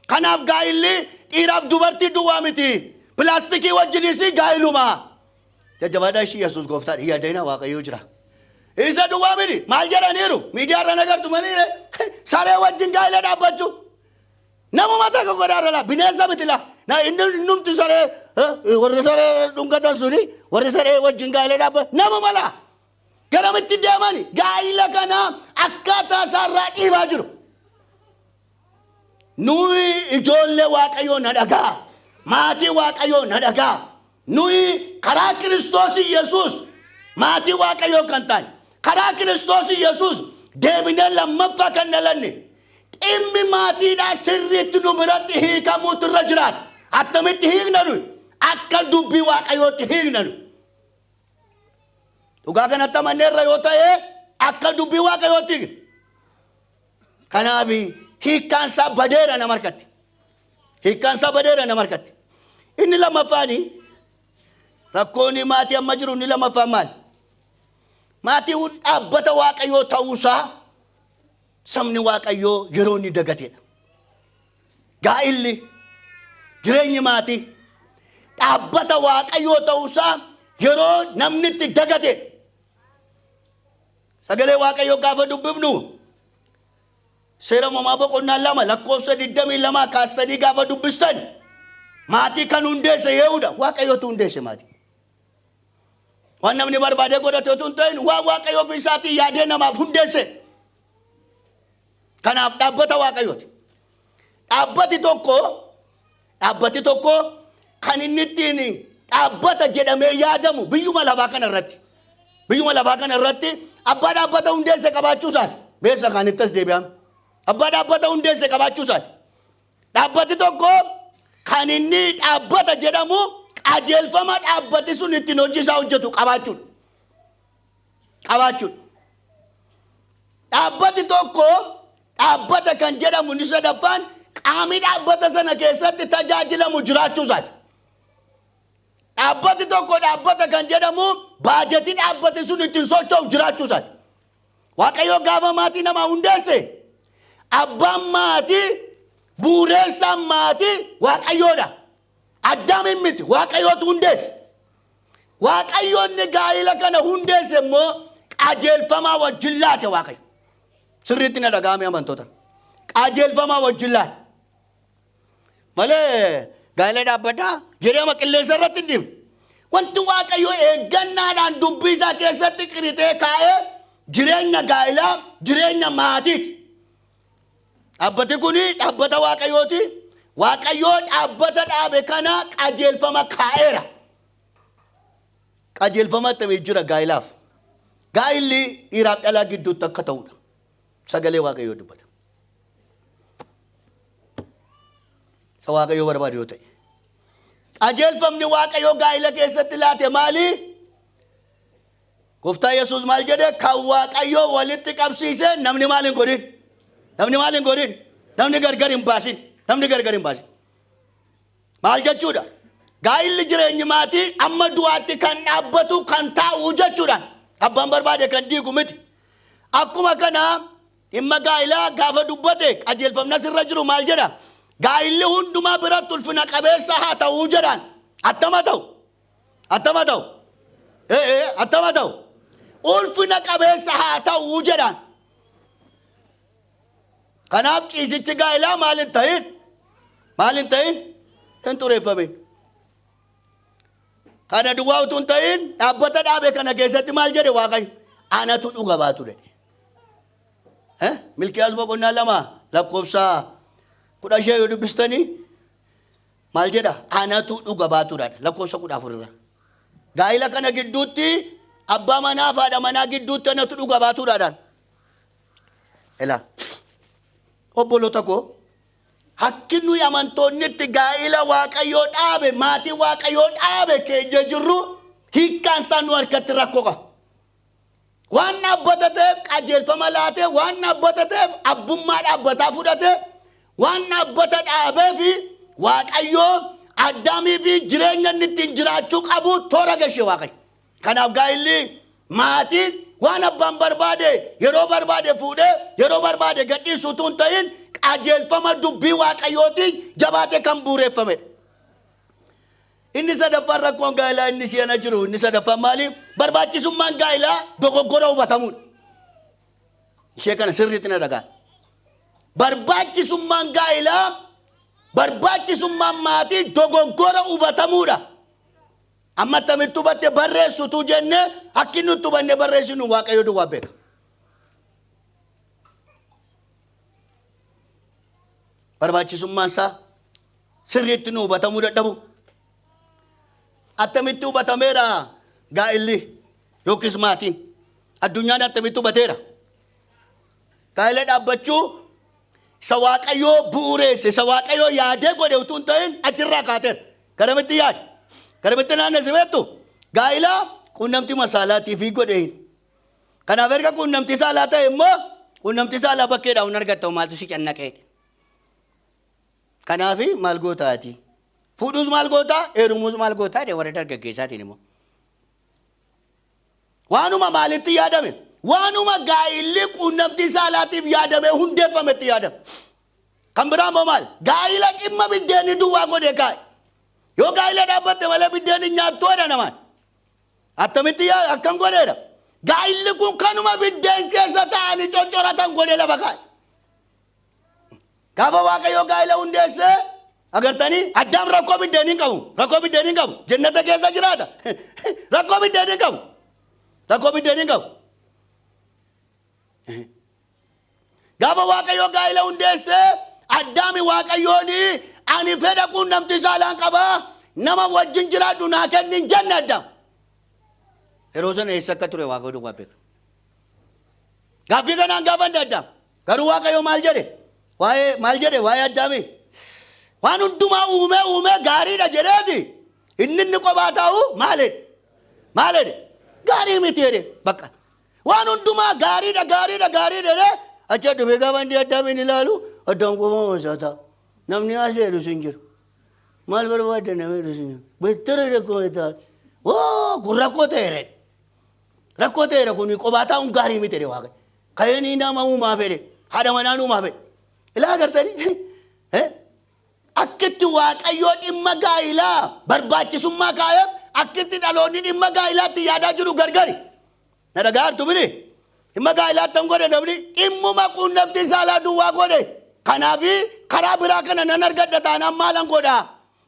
Kanaaf gaa'illi dhiiraaf dubartii duwwaa miti. Pilaastikii wajjinis gaa'iluma. Jajjabaadhaa ishii, Yesuus gooftaadha. Hin yaaddainaa, Waaqayyoo jira. Isa duwwaa miti. Maal jedhaniiru? Miidiyaa irra nagartu malee saree wajjin gaa'ila dhaabbachuu. Namuma tokko godhaarra laa, bineensa miti laa. Na inni innumti saree, warri saree dhungatan suni, warri saree wajjin gaa'ila dhaabbatan namuma laa. Garamitti deemani gaa'ila kana akkaataa isaarraa dhiibaa jiru. Nuyi ijoollee Waaqayyoo na dhagaa. Maatii Waaqayyoo na dhagaa. Nuyi karaa Kiristoos Yesuus maatii Waaqayyoo kan taane, karaa Kiristoos Yesuus deebinee lammaffaa kan dhalanne, dhimmi maatiidhaa sirriitti nu biratti hiikamuutu irra jiraata. Attamitti hiikna nuyi? Akka dubbii Waaqayyootti hiikna nuyi. Dhugaa kanatti amanneerra yoo ta'e, akka dubbii Waaqayyootti hiikna. Kanaaf hiikkaan isaa badeera nama harkatti. Hiikkaan isaa badeera nama harkatti. Inni lammaffaani, rakkoon maatii amma jiru inni lammaffaan maali? Maatii dhaabbata Waaqayyoo ta'uusaa sabni Waaqayyoo yeroo inni dagateedha. Gaa'illi, jireenyi maatii dhaabbata Waaqayyoo ta'uusaa yeroo namni itti dagateedha. Sagalee Waaqayyoo gaafa dubbifnu, Seera Uumamaa boqonnaa 2 lakkoofsa 22 kaastanii gaafa dubbistan, maatii kan hundeesse yehuudha. Waaqayyootu hundeesse maatii. Waan namni barbaadee godhate otoo hin ta'in, waan Waaqayyo ofii isaatii yaadee namaaf hundeesse. Kanaaf dhaabbata Waaqayyooti. Dhaabbati tokko kan inni ittiin dhaabbata jedhamee yaadamu biyyuma lafaa kana irratti. Biyyuma lafaa kana irratti abbaa dhaabbata hundeesse qabaachuu isaati. Beessa kaanitti as deebi'ame. Abbaa dhaabbata hundeesse qabaachuu isaati. Dhaabbati tokko kan inni dhaabbata jedhamu qajeelfama dhaabbati sun ittiin hojii isaa hojjetu qabaachuudha. Qabaachuudha. Dhaabbati tokko dhaabbata kan jedhamu inni sadaffaan qaamni dhaabbata sana keessatti tajaajilamu jiraachuu isaati. Dhaabbati tokko dhaabbata kan jedhamu baajetii dhaabbati sun ittiin socho'u jiraachuu isaati. Waaqayyo gaafa maatii namaa hundeesse, abbaan maatii, bu'uureessaan maatii Waaqayyoodha. Addaamin miti, Waaqayyootu hundeesse. Waaqayyoonni gaa'ila kana hundeesse immoo qajeelfamaa wajjin laate Waaqayyo. Sirriitti na dhaga'ame, amantoota. Qajeelfamaa wajjin laate. Malee gaa'ila dhaabbadhaa jedhee ama qilleensa irratti hin dhiifne. Wanti Waaqayyo eeggannaadhaan dubbii isaa keessatti qiritee kaa'ee jireenya gaa'ilaa, jireenya maatiiti. Dhaabbati kun dhaabbata Waaqayyooti. Waaqayyoo dhaabbata dhaabe kana qajeelfama kaa'eera. Qajeelfama akkamii jira gaa'ilaaf? Gaa'illi dhiiraaf dhalaa gidduutti akka ta'udha. Sagalee Waaqayyoo dubbata. Isa Waaqayyoo barbaadu yoo ta'e. Qajeelfamni Waaqayyoo gaa'ila keessatti laate maali? Gooftaa Yesuus maal jedhe? Kan Waaqayyoo walitti qabsiise namni maal hin godhin? Namni maal hin godhin? Namni gargar hin baasin. Namni gargar hin baasin. Maal jechuudha? Gaa'illi, jireenyi maatii amma du'aatti kan dhaabbatu, kan taa'u jechuudha. Abbaan barbaade kan diigu miti. Akkuma kana dhimma gaa'ilaa gaafa dubbate qajeelfamni asirra jiru maal jedha? Gaa'illi hundumaa biratti ulfina qabeessa haa ta'uu jedhaan. Attama ta'u? Attama ta'u? Ee, attama ta'u? Ulfina qabeessa haa ta'uu jedhaan. Kanaaf ciisichi gaa'ilaa maal hin ta'in? Maal hin ta'in? Hin xureeffamin. Kana duwwaa utuu hin ta'in, dhaabbata dhaabe kana keessatti maal jedhe Waaqayyo? Anatu dhuga baatu jedhe. Milkiyaas boqonnaa 2 lakkoofsa 15 yoo dubbistanii maal jedha? Anatu dhuga baatuudha. Lakkoofsa 14 irra. Gaa'ila kana gidduutti, abbaa manaa fi haadha manaa gidduutti anatu dhuga baatuudhaadhaan. Ilaa, obboloota koo, hakki nuyi amantoonni itti gaa'ila Waaqayyoo dhaabe, maatii Waaqayyoo dhaabe keenya jirru, hiikkaan isaa nu harkatti rakkoo qaba. Waan dhaabbata ta'eef qajeelfama laatee, waan dhaabbata ta'eef abbummaa dhaabbataa fudhatee, waan dhaabbata dhaabee fi Waaqayyoo Addaamii fi jireenya inni ittiin jiraachuu qabu toora gashee Waaqayyo. Kanaaf gaa'illi, maatiin, waan abbaan barbaade yeroo barbaade fuudhee yeroo barbaade gadhiisu utuu hin ta'in, qajeelfama dubbii Waaqayyootiin jabaatee kan bu'uureffamedha. Inni sadaffaan, rakkoon gaa'ilaa inni si'ana jiru inni sadaffaan maali? Barbaachisummaan gaa'ilaa dogoggora hubatamuudha. Ishee kana sirriitti na dhagaa. Barbaachisummaan gaa'ilaa, barbaachisummaan maatii dogoggora hubatamuudha. Amma attamitti hubatte barreessutu jenne, akki nutti hubanne barreessinu Waaqayyo duwwaa beeka. Barbaachisummaan isaa sirriitti nu hubatamuu dadhabu. Attamitti hubatameera gaa'illi yookiis maatiin? Addunyaan attamitti hubateera? Gaa'ila dhaabbachuu isa Waaqayyoo bu'uureesse, isa Waaqayyoo yaadee godhe utuu hin ta'in achirraa kaateera. Garamitti yaade? Garamitti naannesse beektu? Gaa'ila quunnamtii masaalaatii fi godhe. Kanaaf erga quunnamtii saalaa ta'e immoo, quunnamtii saalaa bakkeedhaa hin argatta, maaltu si cannaqee? Kanaaf maal gootaa ati? Fuudhuus maal gootaa? Heerumuus maal gootaa? Jedhe warra dargaggeessaatiin immoo. Waanuma maalitti yaadame? Waanuma gaa'illi quunnamtii saalaatiif yaadamee hundeeffametti yaadame. Kan biraa immoo maal? Gaa'ila dhimma biddeenii duwwaa godhee kaa'e. Yoo gaa'ila dhaabbatte malee biddeen hin nyaattu jedha namaan. Attamitti yaa akkam godheedha? Gaa'illi kun kanuma biddeen keessa taa'anii coccoratan godhee lafa kaa'e. Gaafa Waaqayyoo gaa'ila hundeessee agartanii, Addaam rakkoo biddeenii hin qabu. Rakkoo biddeenii hin qabu. Jannata keessa jiraata. Rakkoo biddeenii hin qabu. Rakkoo biddeenii hin qabu. Gaafa Waaqayyoo gaa'ila hundeessee, Addaami Waaqayyoon "Ani fedha quunnamtii saalaan qabaa, nama wajjin jiraadhu naa kenni" hin jenne Addaam. Yeroo sana eessa akka ture Waaqayyo duwwaa beeka. Gaaffii kanaan gaafanne Addaam. Garuu Waaqayyo maal jedhe? Waa'ee maal jedhe waa'ee Addaamii? Waan hundumaa uumee uumee gaariidha jedheeti, inni kophaa taa'u maalidha? Maalidha? Gaarii miti jedhe bakka. Waan hundumaa gaariidha, gaariidha, gaariidha jedhee achi dhufee gaafa inni Addaamiin ilaalu, Addaam qofa isaa ta'a. Namni haasa'e hin jiru. Maal barbaadda namni jedhu hin jiru. Bettara rakkoo ta'a. Oo, kun rakkoo ta'eera. Rakkoo ta'eera, kun kophaa taa'uun gaarii miti jedhe Waaqayyo. Ka'eenii nama uumaa fedhe. Haadha manaan uumaa fedhe. Ilaa, agartanii? Akkitti Waaqayyoo dhimma gaa'ilaa barbaachisummaa kaa'eef, akkitti dhaloonni dhimma gaa'ilaatti yaadaa jiru gargari. Na dhagaa jirtu miti? Dhimma gaa'ilaatti kan godhe namni dhimmuma quunnamtii saalaa duwwaa godhe. Kanaafi karaa biraa kana nan argadha taanaan maalan godhaa?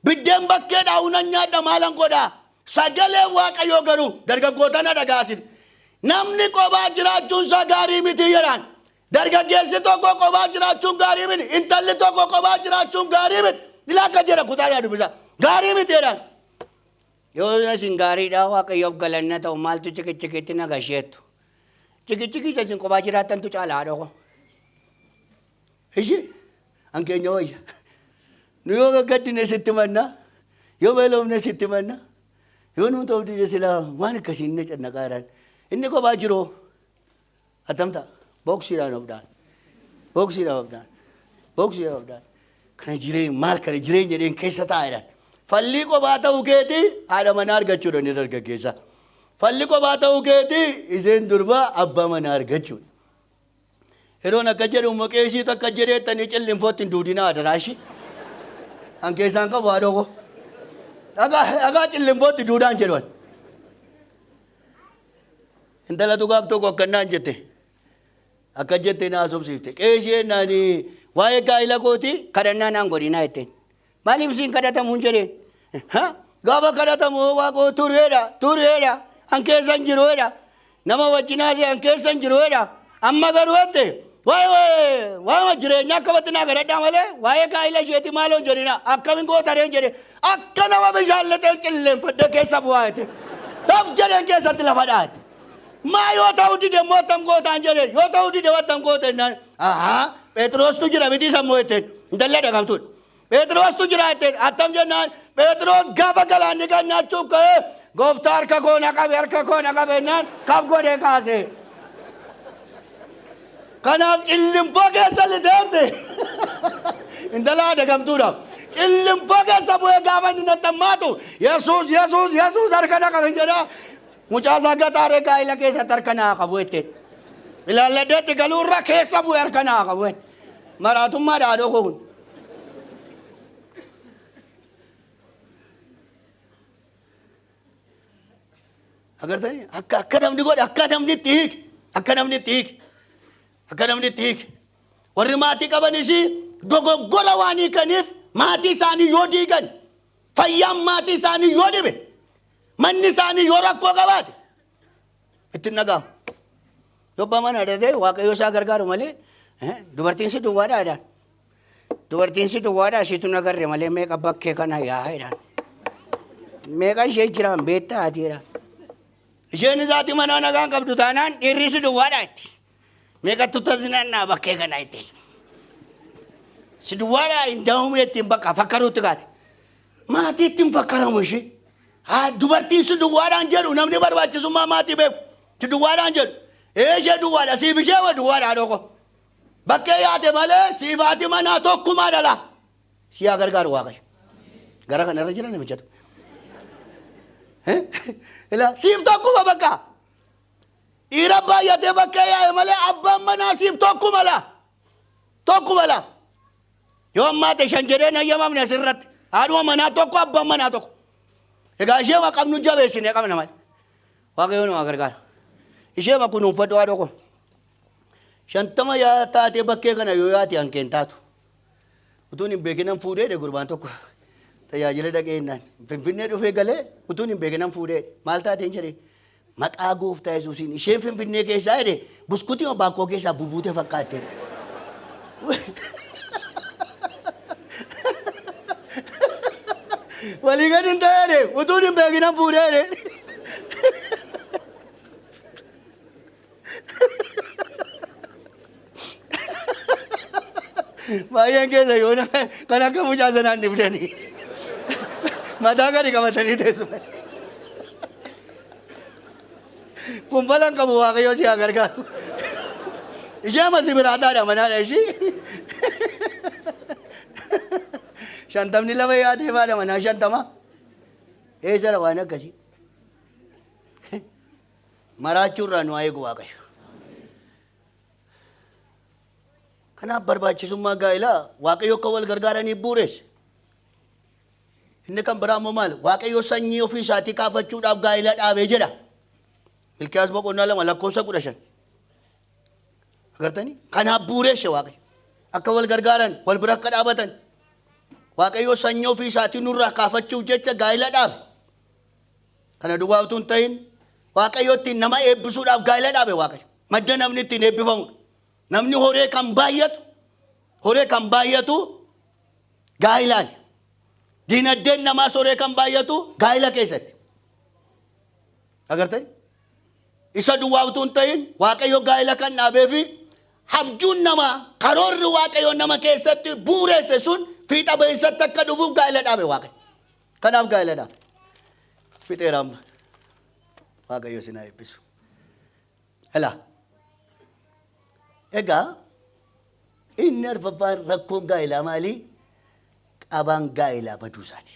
Biddeen bakkeedhaa unan nyaadha, maalan godhaa? Sagaleen Waaqayyoo garuu, dargaggoota na dhagaasin. Namni kophaa jiraachuun isaa gaarii miti jedhaan. Dargaggeessi tokko kophaa jiraachuun gaarii miti. Intalli tokko kophaa jiraachuun gaarii miti. Ilaa, akka jedha kutaa yaa dubbisa. Gaarii miti jedhaan. Yoo isin gaariidha, Waaqayyoof galanna ta'u, maaltu cikichikitti na gasheettu? Cikichikii isa isin kophaa jiraattantu caala, haadha koo. Ishi an keenya wayya. Nu yoo gaggaddine sitti manna. Yoo beelofne sitti manna. Yoo nuu ta'u dide silaa waan akkasii inni cannaqaa jiran. Inni kophaa jiroo. Attam ta'a? Booksiidhaan of dhaan. Booksiidhaan of dhaan. Booksiidhaan of dhaan. Kana jireenya maal, kana jireenya jedheen keessa taa'a jedhan. Fallii kophaa ta'uu keetii haadha manaa argachuudha inni dargaggeessa. Falli kophaa ta'uu keetii isheen durbaa abbaa manaa argachuudha. Yeroon akka jedhu immoo qeesiitu akka jedheettanii cillinfootti hin duudinaa, adaraa ishii. An keessaan qabu haadhoo koo. Dhagaa dhagaa cillimbootti duudaan jedhu. Intalatu gaaf tokko akkannaan jette. Akka jette na haasofsiifte. Qeeshee naani waa'ee gaa'ila kooti kadhannaa naan godhinaa jetteen. Maaliif siin kadhatamu hin jedheen. Ha? Gaafa kadhatamu waaqoo tureedha tureedha an keessa hin jiruedha. Nama wajjin haasa'e an keessa hin jiruedha. Amma garuu jette waa'ee waa'ee jireenyaa akkamatti naa kadhadhaa malee waa'ee gaa'ila isheeti maaloo hin jedhina akkamin gootareen jedhe akka nama bishaan lixee cilleenfadhee keessa bu'aa jette. Tab jedheen keessatti lafa dhaate. Maa yoo ta'uu dide immoo attam gootaan jedheen yoo ta'uu dide attam goota jennaan ahaa Phexrostu jira miti sammuu jetteen intalli adagamtuudha. Phexrostu jira jetteen attam jennaan Phexros gaafa galaanni kan nyaachuuf ka'ee gooftaa harka koo na qabe harka koo na qabe jennaan kaf godhee kaase. Kanaaf cillinfoo keessa lixeette intala adagamtuudha. Cillinfoo keessa bu'ee gaafa inni nattammaatu Yesuus Yesuus Yesuus harka na qabe jedhaa. Mucaa isaa gataaree gaa'ila keessatti harka naa qabu jetteen. Ilaalladheetti galuu irra keessa bu'e harka naa qabu jette. Maraatummaa haadhoo koo kun. Agartanii akka akka namni godhe akka namni itti hiike akka namni itti hiike akka namni itti hiike. Warri maatii qabanis dogoggora waan hiikaniif maatii isaanii yoo diigan fayyaan maatii isaanii yoo dhibe Manni isaanii yoo rakkoo qabaate itti hin dhaga'amu. Yoo abbaa mana dhatee waaqayyo isaa gargaaru malee dubartiin si duwwaadhaa jedhaan. Dubartiin si duwwaadhaa situ na garre malee meeqa bakkee kana yaa jedhaan. Meeqa ishee jiraan beektaa ati jedhaan. Isheen isaati manaa nagaan qabdu taanaan dhiirri si duwwaadhaa itti. Meeqattu tazinannaa bakkee kana itti. Si duwwaadhaa hin da'umne ittiin bakka fakkaruutti kaate. Maatiitti hin fakkaramu ishee. Haa dubartiin si duwwaadhaan jedhu namni barbaachisummaa maatii beeku. Si duwwaadhaan jedhu. Ee ishee duwwaadha siif ishee wa duwwaadha haadhoo koo. Bakkee yaate malee siif haati manaa tokkumaa dhala. Si haa gargaaru Waaqayyo. Gara kanarra jira namichatu. Ilaa siif tokkuma bakka. Dhiira baay'atee bakkee yaa'e malee abbaan manaa siif tokkuma laa. Tokkuma laa. Yoo ammaate shan jedhee hin hayyamamne asirratti. Haadhuma manaa tokko abbaan manaa tokko. Egaa ishee qabnu jabeessinee qabna malee. Waaqayyo nu haa gargaaru. Ishee kunuunfadhu haadha koo. 50 yaa taatee bakkee kana yoo yaate hankeen taatu. Utuun hin beekinan fuudhee jedhe gurbaan tokko. Tajaajila dhaqee jennaan. Finfinnee dhufee galee utuun hin beekinan fuudhee maal taateen jedhee. Maqaa gooftaa Yesuusiin isheen Finfinnee keessaa jedhe buskutii baakkoo keessaa bubuute fakkaatte. Walii gadi hin ta'ee jedhe utuun hin beekinan fuudhee jedhe. Baay'een keessa yoo kan akka mucaa sanaan dhibdanii mataa gadi qabatanii teessu. Kun falan qabu waaqayyo si haa gargaaru. Ishee amma si biraa taadha manaadha ishii. 52 yaatee baadha manaa 50. Eessara waan akkasii. Maraachuu irraa nu haa eegu Waaqayyo. Kanaaf barbaachisummaa gaa'ilaa Waaqayyo akka wal gargaaraniif bu'uureesse. Inni kan biraa immoo maal? Waaqayyo sanyii ofii isaatii kaafachuudhaaf gaa'ila dhaabee jedha. Milkiyaas boqonnaa 2 lakkoofsa 15. Agartanii? Kanaaf bu'uureesse Waaqayyo. Akka wal gargaaran, wal bira akka dhaabatan. Waaqayyo sanyii ofii isaatii nurraa kaafachuuf jecha gaa'ila dhaabe. Kana duwwaa utuu hin ta'in Waaqayyo ittiin nama eebbisuudhaaf gaa'ila dhaabe Waaqayyo. Madda namni ittiin eebbifamudha. Namni horee kan baay'atu horee kan baay'atu gaa'ilaan. Diinagdeen namaas horee kan baay'atu gaa'ila keessatti. Agartanii? Isa duwwaa utuu hin ta'in Waaqayyo gaa'ila kan dhaabee fi habjuun namaa karoorri Waaqayyo nama keessatti bu'uureesse sun fiixa ba'insatti akka dhufuuf gaa'ila dhaabe Waaqayyo. Kanaaf gaa'ela dhaabe. Fixeera amma. Waaqayyo isin haa eebbisu. Elaa. Egaa inni arfaffaan rakkoon gaa'elaa maali? Qabaan gaa'elaa baduu isaati.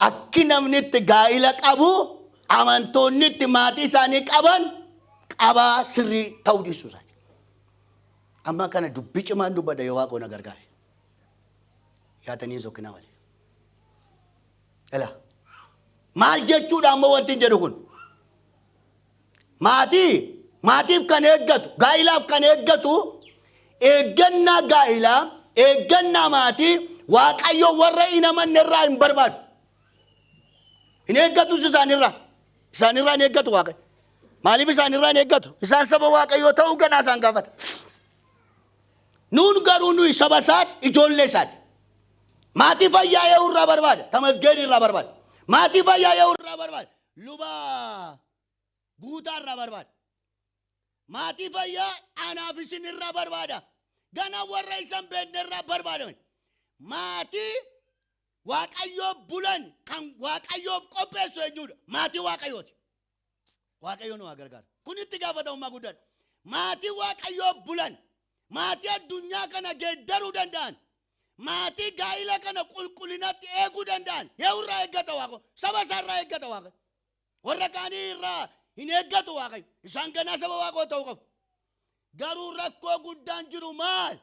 Akki namni itti gaa'ela qabu amantoonni itti maatii isaanii qaban qabaa sirrii ta'uu dhiisuu isaati. Amma kana dubbii cimaan dubbadha yoo Waaqoo na gargaare. Yaatanii hin sokkinaa malee. Ilaa. Maal jechuudha ammoo wanti hin jedhu kun? Maatii maatiif kan eeggatu, gaa'ilaaf kan eeggatu, eeggannaa gaa'ilaa, eeggannaa maatii Waaqayyo warra hin amanne irraa hin barbaadu. Hin eeggatus isaanirraa. Isaanirraa hin eeggatu Waaqayyo. Maaliif isaanirraa hin eeggatu? Isaan saba Waaqayyoo ta'uu ganaa isaan gaafata. Nuun garuu nuyi saba isaati, ijoollee isaati. Maatii fayyaa ee'uu irraa barbaada. Tamasgeen irraa barbaada. Maatii fayyaa ee'uu irraa barbaada. Luba Guutaa irraa barbaada. Maatii fayyaa anaaf isin irraa barbaada. Gana warra isan beekne irraa barbaadaman. Maatii Waaqayyoof bulan kan Waaqayyoof qopheessu eenyudha? Maatii Waaqayyooti. Waaqayyo nu haa gargaaru. Kun itti gaafatamummaa guddaadha. Maatii Waaqayyoof bulan, maatii addunyaa kana geeddaruu danda'an, maatii gaa'ila kana qulqullinatti eeguu danda'an, eenyu irraa eeggata Waaqayyo? Saba isaa irraa eeggata Waaqayyo. Warra kaanii irraa hin eeggatu Waaqayyo. Isaan ganaa saba Waaqayyoo ta'uu qabu. Garuu rakkoo guddaan jiru maal?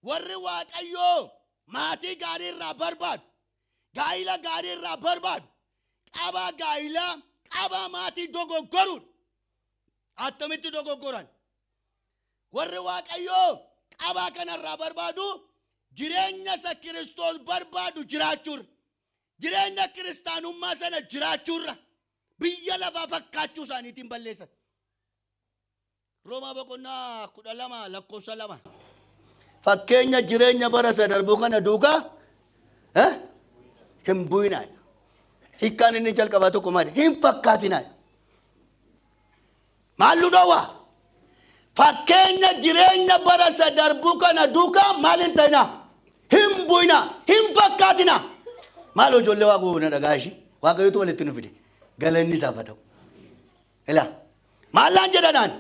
Warri Waaqayyoo maatii gaarii irraa barbaadu, gaa'ila gaarii irraa barbaadu, qabaa gaa'ilaa, qabaa maatii dogoggoruudha. Attamitti dogoggoran? Warri Waaqayyoo qabaa kanarraa barbaadu jireenya isa Kiristoos barbaadu jiraachuurra, jireenya kiristaanummaa sana jiraachuurra biyya lafaa fakkaachuu isaaniitiin balleessan. Roomaa boqonnaa 12 lakkoofsa 2. Fakkeenya jireenya bara isa darbuu kana duukaa hin bu'inaa. Hiikkaan inni jalqabaa tokko maali? Hin fakkaatinaa. Maal nu dhowwa? Fakkeenya jireenya bara isa darbuu kana duukaa maal hin ta'inaa? Hin bu'inaa. Hin fakkaatinaa. Maal ijoollee Waaqayyoo na dhagaa ishii? Waaqayyotu walitti nu fide. Galanni isaaf haa ta'u. Ilaa. Maallaan jedhanaan?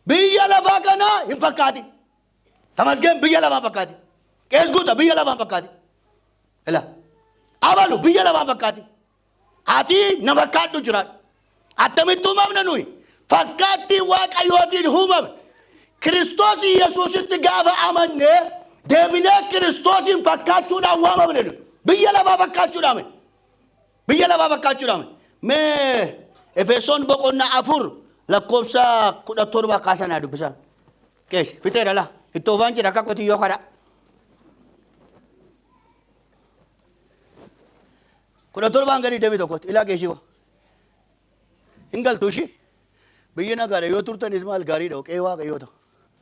Biyya lafaa kana hin fakkaatin. Tamasgeen biyya lafaa fakkaati. Qees Guuta biyya lafaa fakkaati. Ilaa. Abalu biyya lafaa fakkaati. Ati na fakkaadhu jiraadhu. Attamitti uumamne nuyi? Fakkaattii Waaqayyootiin uumamne. Kiristoos Yesuusitti gaafa amanne deebinee Kiristoosiin fakkaachuudhaan waamamne nuyi. Biyya lafaa fakkaachuudhaan miti. Biyya lafaa fakkaachuudhaan. Mee Efesoon boqonnaa 4 lakkoofsa 17 kaasanaa dubbisaa. Qees fixeera laa. Itti oofaan jira akka qotiyyoo kadhaa. 17 gadi 21tti ilaa geeshii koo. Hin galtu ishii. Biyyi nagaadha yoo turtanis maal gaariidha qe'ee Waaqayyoo ta'u.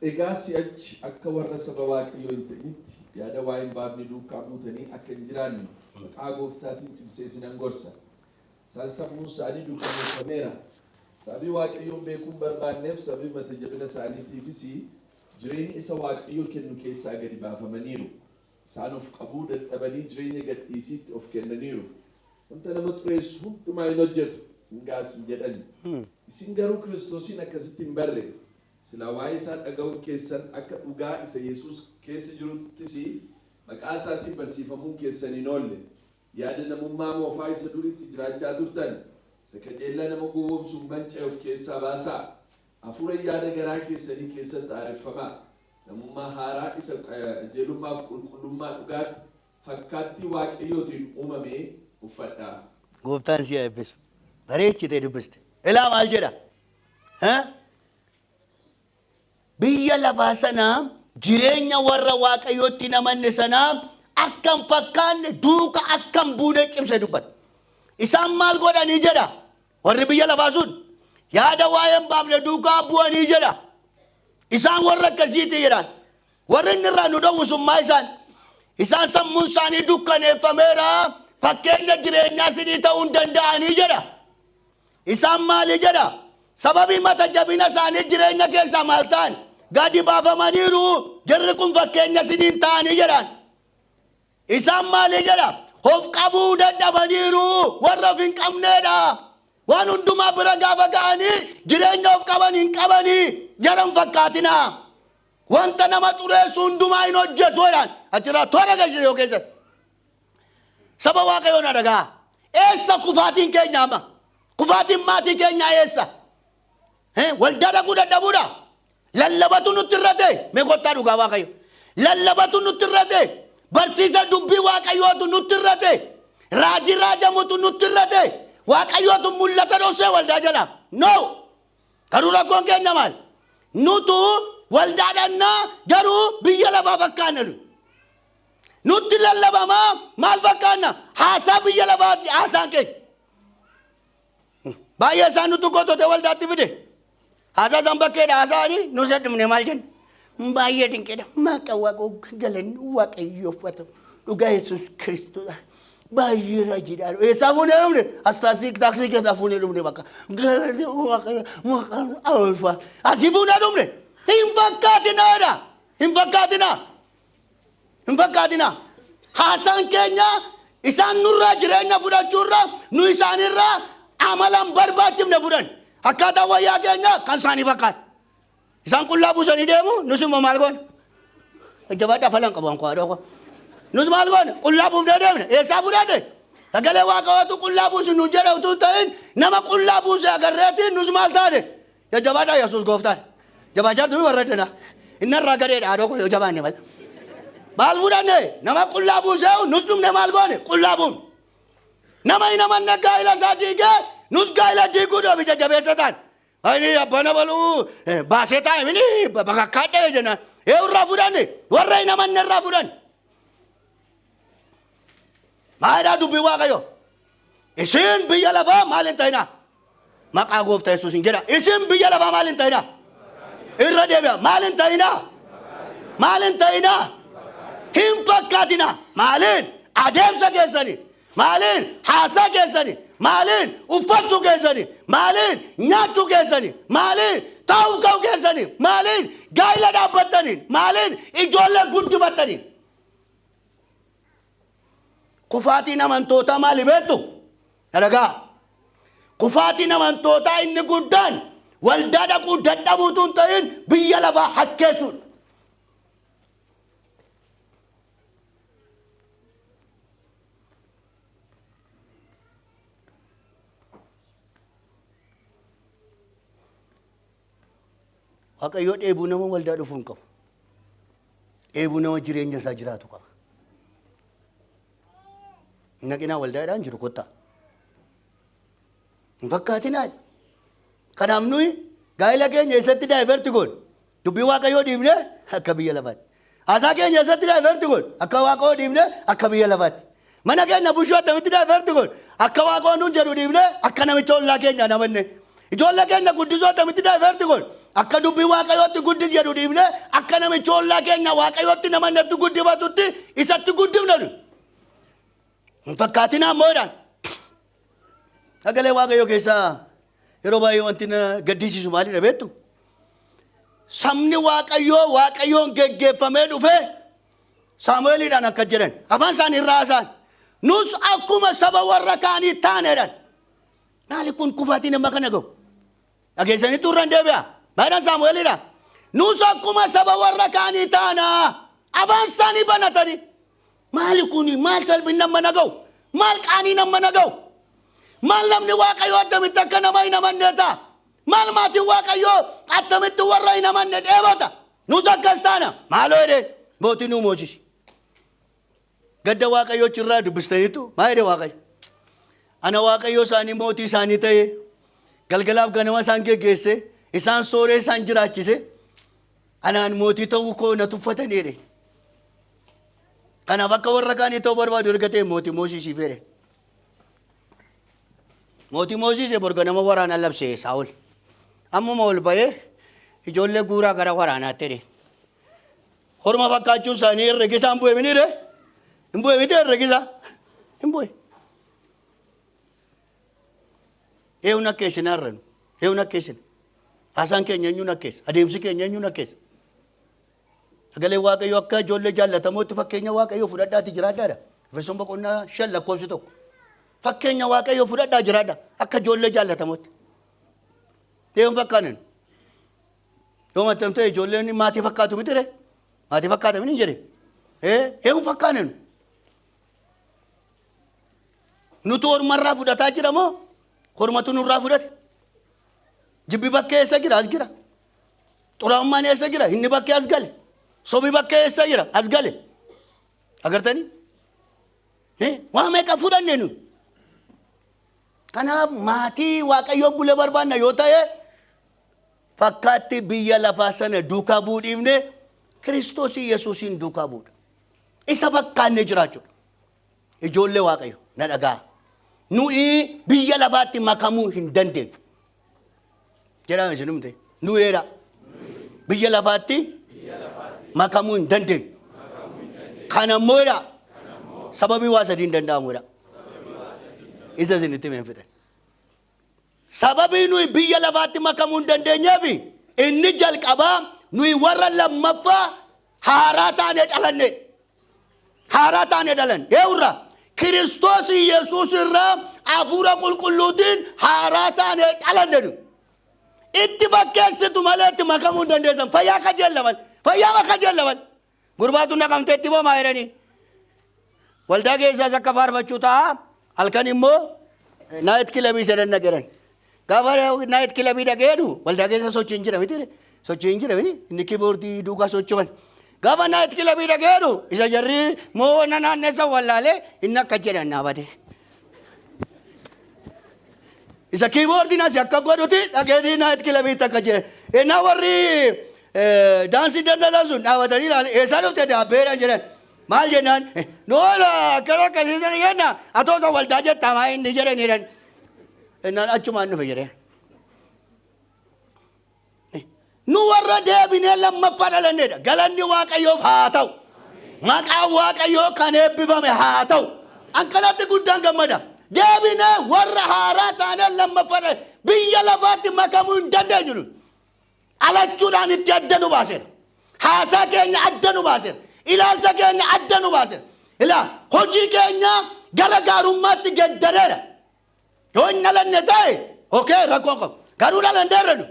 Egaa si'achi akka warra saba Waaqayyoo hin ta'initti yaada waa hin baafne duukaa buutanii akka hin jiraanne maqaa Gooftaatiin cimsee isinan gorsa. Isaan sammuun isaanii dukkaneeffameera. Sababii Waaqayyoon beekuu hin barbaanneef, sababii mata jabina isaaniitiifis jireenya isa Waaqayyo kennu keessaa gadi baafamaniiru. Isaan of qabuu dadhabanii jireenya gad dhiisiitti of kennaniiru. Wanta nama xureessu hundumaa in hojjetu, hin ga'as hin jedhani. Isin garuu Kiristoosiin akkasitti hin barre. Silaa waa'ee isaa dhaga'uun keessan, akka dhugaa isa Yesuus keessa jiruuttis maqaa isaatiin barsiifamuun keessan hin oolle. Yaada namummaa moofaa isa dur itti jiraachaa turtan, isa kajeellaa nama gowwoomsuun manca'e of keessaa baasaa. Hafuura yaada garaa keessanii keessatti haareffamaa. Namummaa haaraa isa qajeelummaa fi qulqullummaa dhugaatti fakkaattii Waaqayyootiin uumame uffadhaa. Gooftaan si haa eebbisu. Bareechitee dubbiste. Ilaa maal jedha? Biyya lafaa sana jireenya warra Waaqayyootti hin amanne sanaa akka hin fakkaanne duuka akka hin buune cimsee dubbata. Isaan maal godhanii jedha? Warri biyya lafaa sun yaada waa'ee hin baafne duukaa bu'anii jedha. Isaan warra akkasiiti jedhaan. Warri inni irraa nu dhowwu sun maa isaan? Isaan sammuun isaanii dukkaneeffameera, fakkeenya jireenyaa isinii ta'uu hin danda'anii jedha. Isaan maali jedha? Sababii mata jabina isaanii jireenya keessaa maal ta'an? Gadi baafamaniiru. Jarri kun fakkeenya isiniin ta'anii jedhaan. Isaan maali jedha? Of qabuu dadhabaniiru. Warra of hin qabneedha. Waan hundumaa bira gaafa ga'anii jireenya of qaban hin qabanii. Jara hin fakkaatinaa. Wanta nama xureessu hundumaa hin hojjetu jedhaan. Achirraa toora galchite yoo keessatti. Saba Waaqayyoo na dhaga'a. Eessa kufaatiin keenya amma? Kufaatiin maatii keenyaa eessa? Waldaa dhaquu dadhabuudha? Lallabatu nutti irra ta'e? Mee kottaa dhugaa Waaqayyo. Lallabatu nutti irra ta'e. Barsiisa dubbii Waaqayyootu nutti irra ta'e. Raajii raajamutu nutti irra ta'e. Waaqayyootu mul'ata dhoksee waldaa jalaa. No! Garuu rakkoon keenya maal? Nutu waldaa dhannaa garuu biyya lafaa fakkaanna nu. Nutti lallabamaa maal fakkaanna? Haasaa biyya lafaati haasaan keenya. Baay'ee isaan nutu gotote waldaatti fide. Haasaa isaan bakkeedha haasa'anii nu isa dhumne maal jenna? Baay'ee dinqiidha. Maaqa Waaqa galanni Waaqayyoof haa ta'u. Dhugaa Yesuus Kiristoos. Baay'ee raajiidha. Eessaa fuunee dhumne? As taaksii taaksii keessaa fuunee dhumne bakka. Galanni Waaqayyo maqaan ulfaa. Asii fuunee dhumne. Hin fakkaatinaadha. Hin fakkaatinaa. Hin fakkaatinaa. Haasaan keenya isaan nurraa jireenya fudhachuurra nu isaanirraa amala hin barbaachifne fudhan. Akkaataa wayyaa keenya kan isaanii fakkaata. Isaan qullaa buusanii deemu, nus immoo maal goona? Jabaadhaa falan qabu anko haadhoo koo. Nus maal goona? Qullaa buufnee deemna. Eessaa fudhanne? Sagalee Waaqayyootu qullaa buusi nuun jedhe utuu hin ta'in nama qullaa buuse agarreetiin nus maal taane? Jajjabaadhaa, Yesuus gooftaan. Jabaachaa turuu warra dana. Inni irraa gadeedha haadhoo koo yoo jabaanne malee. Maal fudhanne? Nama qullaa buusee nus dhumne maal goone? Qullaa buufne. Nama hin amanne gaa'ila isaa diigee nus gaa'ila diiguudhaaf ija jabeessa taane. Ani abbaan abaluu baasee taa'e mini bakakkaadhee jennaan. Ee irraa fudhanne? Warra hin amanne irraa fudhanne. Maalidhaa dubbii Waaqayyoo? Isin biyya lafaa maal hin ta'inaa? Maqaa gooftaa Yesuusin jedha. Isin biyya lafaa maal hin ta'inaa? Irra deebi'a. Maal hin ta'inaa? Maal hin ta'inaa? Hin fakkaatinaa. Maaliin? Adeemsa keessanii. Maaliin? Haasaa keessanii. Maaliin? Uffachuu keessanii. Maaliin? Nyaachuu keessanii. Maaliin? Taa'uu ka'uu keessanii. Maaliin? Gaa'ila dhaabbattaniin. Maaliin? Ijoollee guddifattaniin. Kufaatiin amantootaa maali beektu? Dhalagaa. Kufaatiin amantootaa inni guddaan waldaa dhaquu dadhabuutu hin ta'in biyya lafaa hakkeessuudha. Waaqayyoo dheebuu nama waldaa dhufuu hin qabu. Dheebuu nama jireenya isaa jiraatu qaba. Hin naqinaa waldaadhaan jiru kottaa. Hin fakkaatinaa. Kanaaf nuyi gaa'ela keenya eessatti divert goone? Dubbii Waaqayyoo dhiifnee akka biyya lafaatti. Haasaa keenya eessatti divert goone? Akka Waaqayyoo dhiifnee akka biyya lafaatti. Mana keenya bushuu attamitti divert goone? Akka Waaqayyoon nuun jedhu dhiifnee akka namicha ollaa keenyaa namanne. Ijoollee keenya guddisuu attamitti divert goone? Akka dubbii Waaqayyootti guddis jedhu dhiifnee akka namicha ollaa keenya Waaqayyootti namannetti guddifatutti isatti guddifna nuyi. Hin fakkaatinaa immoo jedhaan. Sagalee Waaqayyoo keessaa yeroo baay'ee wanti na gaddisiisu maalidha beektu? Sabni Waaqayyoo Waaqayyoon geggeeffamee dhufee Saamu'eeliidhaan akka jedhan afaan isaanii irraa haasa'an. Nus akkuma saba warra kaanii taane jedhan. Maali kun kufaatiin amma kana ga'u? Dhageessanitti irra hin deebi'a. Baay'inaan Saamu'eelidha. Nus akkuma saba warra kaanii taana. Afaan isaanii banatanii. Maali kuni? Maal salphinni amma na ga'u? Maal qaaniin amma na ga'u? Maal namni Waaqayyoo attamitti akka nama hin amanne ta'a? Maal maatiin Waaqayyoo attamitti warra hin amanne dheebota? Nus akkas taana. Maaloo jedhee mootii nuu moosisi. Gadda Waaqayyoo achirraa dubbistaniittu maal jedhe Waaqayyo? Ana Waaqayyoo isaanii mootii isaanii ta'ee galgalaaf ganama isaan geggeesse isaan sooree isaan jiraachise anaan mootii ta'uu koo na tuffatanii jedhe. Kanaaf akka warra kaanii ta'uu barbaadu erga ta'e mootii moosisiif jedhe. Mootii moosise bor ganama waraana labse Saa'ol. Ammuma ol ba'ee ijoollee guuraa gara waraanaatti jedhe. Horma fakkaachuun isaanii herregi isaan bu'e miniire? Hin bu'e miti herregi isaa? Hin bu'e. Eenyuun akka isin harranu? Eenyuun akka isin? Haasaan keenya eenyuun akka isa? Adeemsi keenya eenyuun akka isa? Sagaleen Waaqayyoo akka ijoollee jaallatamootti fakkeenya Waaqayyoo fudhadhaati jiraadhaadha. Efesoon boqonnaa 5 lakkoofsi 1. Fakkeenya Waaqayyoo fudhadhaa jiraadha akka ijoollee jaallatamootti. Eenyuun fakkaanan? Yoo maxxantee ijoolleen maatii fakkaatu miti ree? Maatii fakkaata miti jedhe. Ee eenyu fakkaanan? Nutu ormarraa fudhataa jira moo ormatu nurraa fudhate? Jibbi bakkee eessa jira? As jira. Xuraa'ummaan eessa jira? Inni bakkee as gale. Sobi bakka eessa jira? As gale. Agartanii? Waa meeqa fudhanne nu? Kanaaf maatii Waaqayyoon bule barbaanna yoo ta'e, fakkaatti biyya lafaa sana duukaa bu'uu dhiifne Kiristoos Yesuusiin duukaa bu'uudha. Isa fakkaannee jiraachuudha. Ijoollee Waaqayyo na dhagaa. Nuyi biyya lafaatti makamuu hin dandeenyu. Jedhama isinumte. Nuyeedha. Biyya lafaatti makamuu hin dandeenyu. Kana immoo jedha. Sababii waa sadii hin danda'amu jedha. Isa isinitti himeen fixan. Sababii nuyi biyya lafaatti makamuu hin dandeenyeef inni jalqabaa nuyi warra lammaffaa haaraa taanee dhalanne. Haaraa taanee dhalanne. Eenyurraa? Kiristoos Yesuus irraa hafuura qulqulluutiin haaraa taanee dhalanne nu. Itti fakkeessitu malee itti makamuu hin dandeessan. Fayyaa kajeellaman. Fayyaa kajeellaman. Gurbaatu naqamteetti moo maa jedhanii? Waldaa keessaas akka faarfachuu ta'a. Halkan immoo night club sadan dhaqeeran. Gaafa night club dhaqee jedhu waldaa keessa sochiin jira miti. Sochiin jira miti. Inni keyboard duukaa socho'an. Gaafa night club dhaqee jedhu isa jarri moo na naanneessa wallaalee inni akka jedhan dhaabate. Isa keyboardiin asii akka godhuti dhaqeetii night clubiitti akka jedhan. Innaa warri daansii dandalan sun dhaabatanii ilaale eessaa dhufte abbeedhaan jedhan. Maal jennaan? Noola akkana akkasii sana jenna atoosa waldaa jettaa maa inni jedhan jedhan. Innaan achumaan dhufe jedhee. Nu warra deebinee lammaffaa dhalanneedha. Galanni Waaqayyoof haa ta'u. Maqaan Waaqayyoo kan eebbifame haa ta'u. Akkanatti guddaan gammada. Deebinee warra haaraa taanee lammaffaa dhalanne biyya lafaatti makamuu hin dandeenyu nu. Dhalachuudhaan itti adda nu baaseera. Haasaa keenya adda nu baaseera. Ilaalcha keenya adda nu baaseera. Ilaa hojii keenya gara gaarummaatti geddareera. Yoo hin dhalanne ta'e okay rakkoo qabu. Garuu dhalanneerra nu.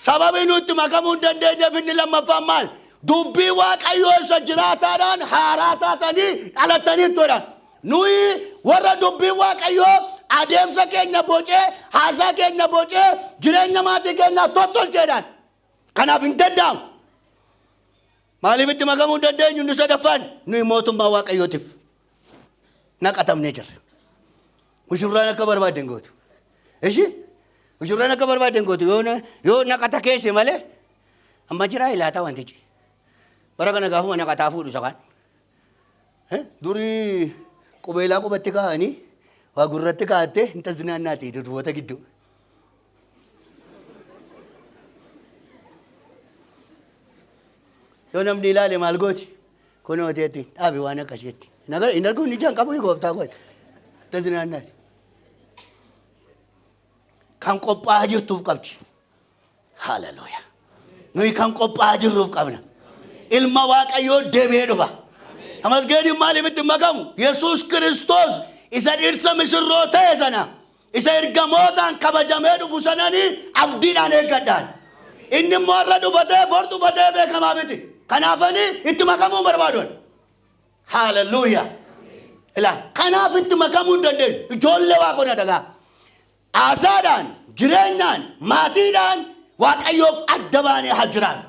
Sababii nu itti makamuu hin dandeenyeef inni lammaffaan maal? Dubbii Waaqayyoo isa jiraataadhaan haaraa taatanii dhalattanii jedhan. Nuyi warra dubbii Waaqayyoo adeemsa keenya bocee, haasaa keenya bocee, jireenya maatii keenyaa tottolcheedhaan. Kanaaf hin danda'amu. Maaliif itti makamuu hin dandeenyu? Inni sadaffaan nuyi mootummaa Waaqayyootiif naqatamnee jirra. Mushurraan akka barbaadde hin gootu. Ishi mushurraan akka barbaadde hin gootu yoo naqata keesse malee amma jiraa ilaata wantichi. Bara kana gaafuma naqataa fuudhu isa kaan. Durii qubeelaa qubatti kaa'anii waa gurratti kaa'attee hin tazinaannaati durboota gidduu. Yoo namni ilaale maal gooti? Kunoo teetti dhaabi waan akkasiitti. Hin argu inni ijaan qabu gooftaa kooti. Tazinaannaati. Kan qophaa'aa jirtuuf qabdi. Haleluuyaa. Nuyi kan qophaa'aa jirruuf qabna. Ilma Waaqayyoo deebi'ee dhufa. Tamasgeeniin maaliif itti makamu? Yesuus Kiristoos isa dhirsa misirroo ta'e sana isa ergamootaan kabajamee dhufu sananii abdiidhaan eeggadhaan. Inni immoo har'a dhufatee bor dhufatee beekamaa miti. Kanaafanii itti makamuu barbaaduun. Haleluuyaa. Ilaa kanaaf itti makamuu hin dandeenyu. Ijoollee waaqona dhagaa. Haasaadhaan, jireenyaan, maatiidhaan Waaqayyoof adda baanee haa jiraannu.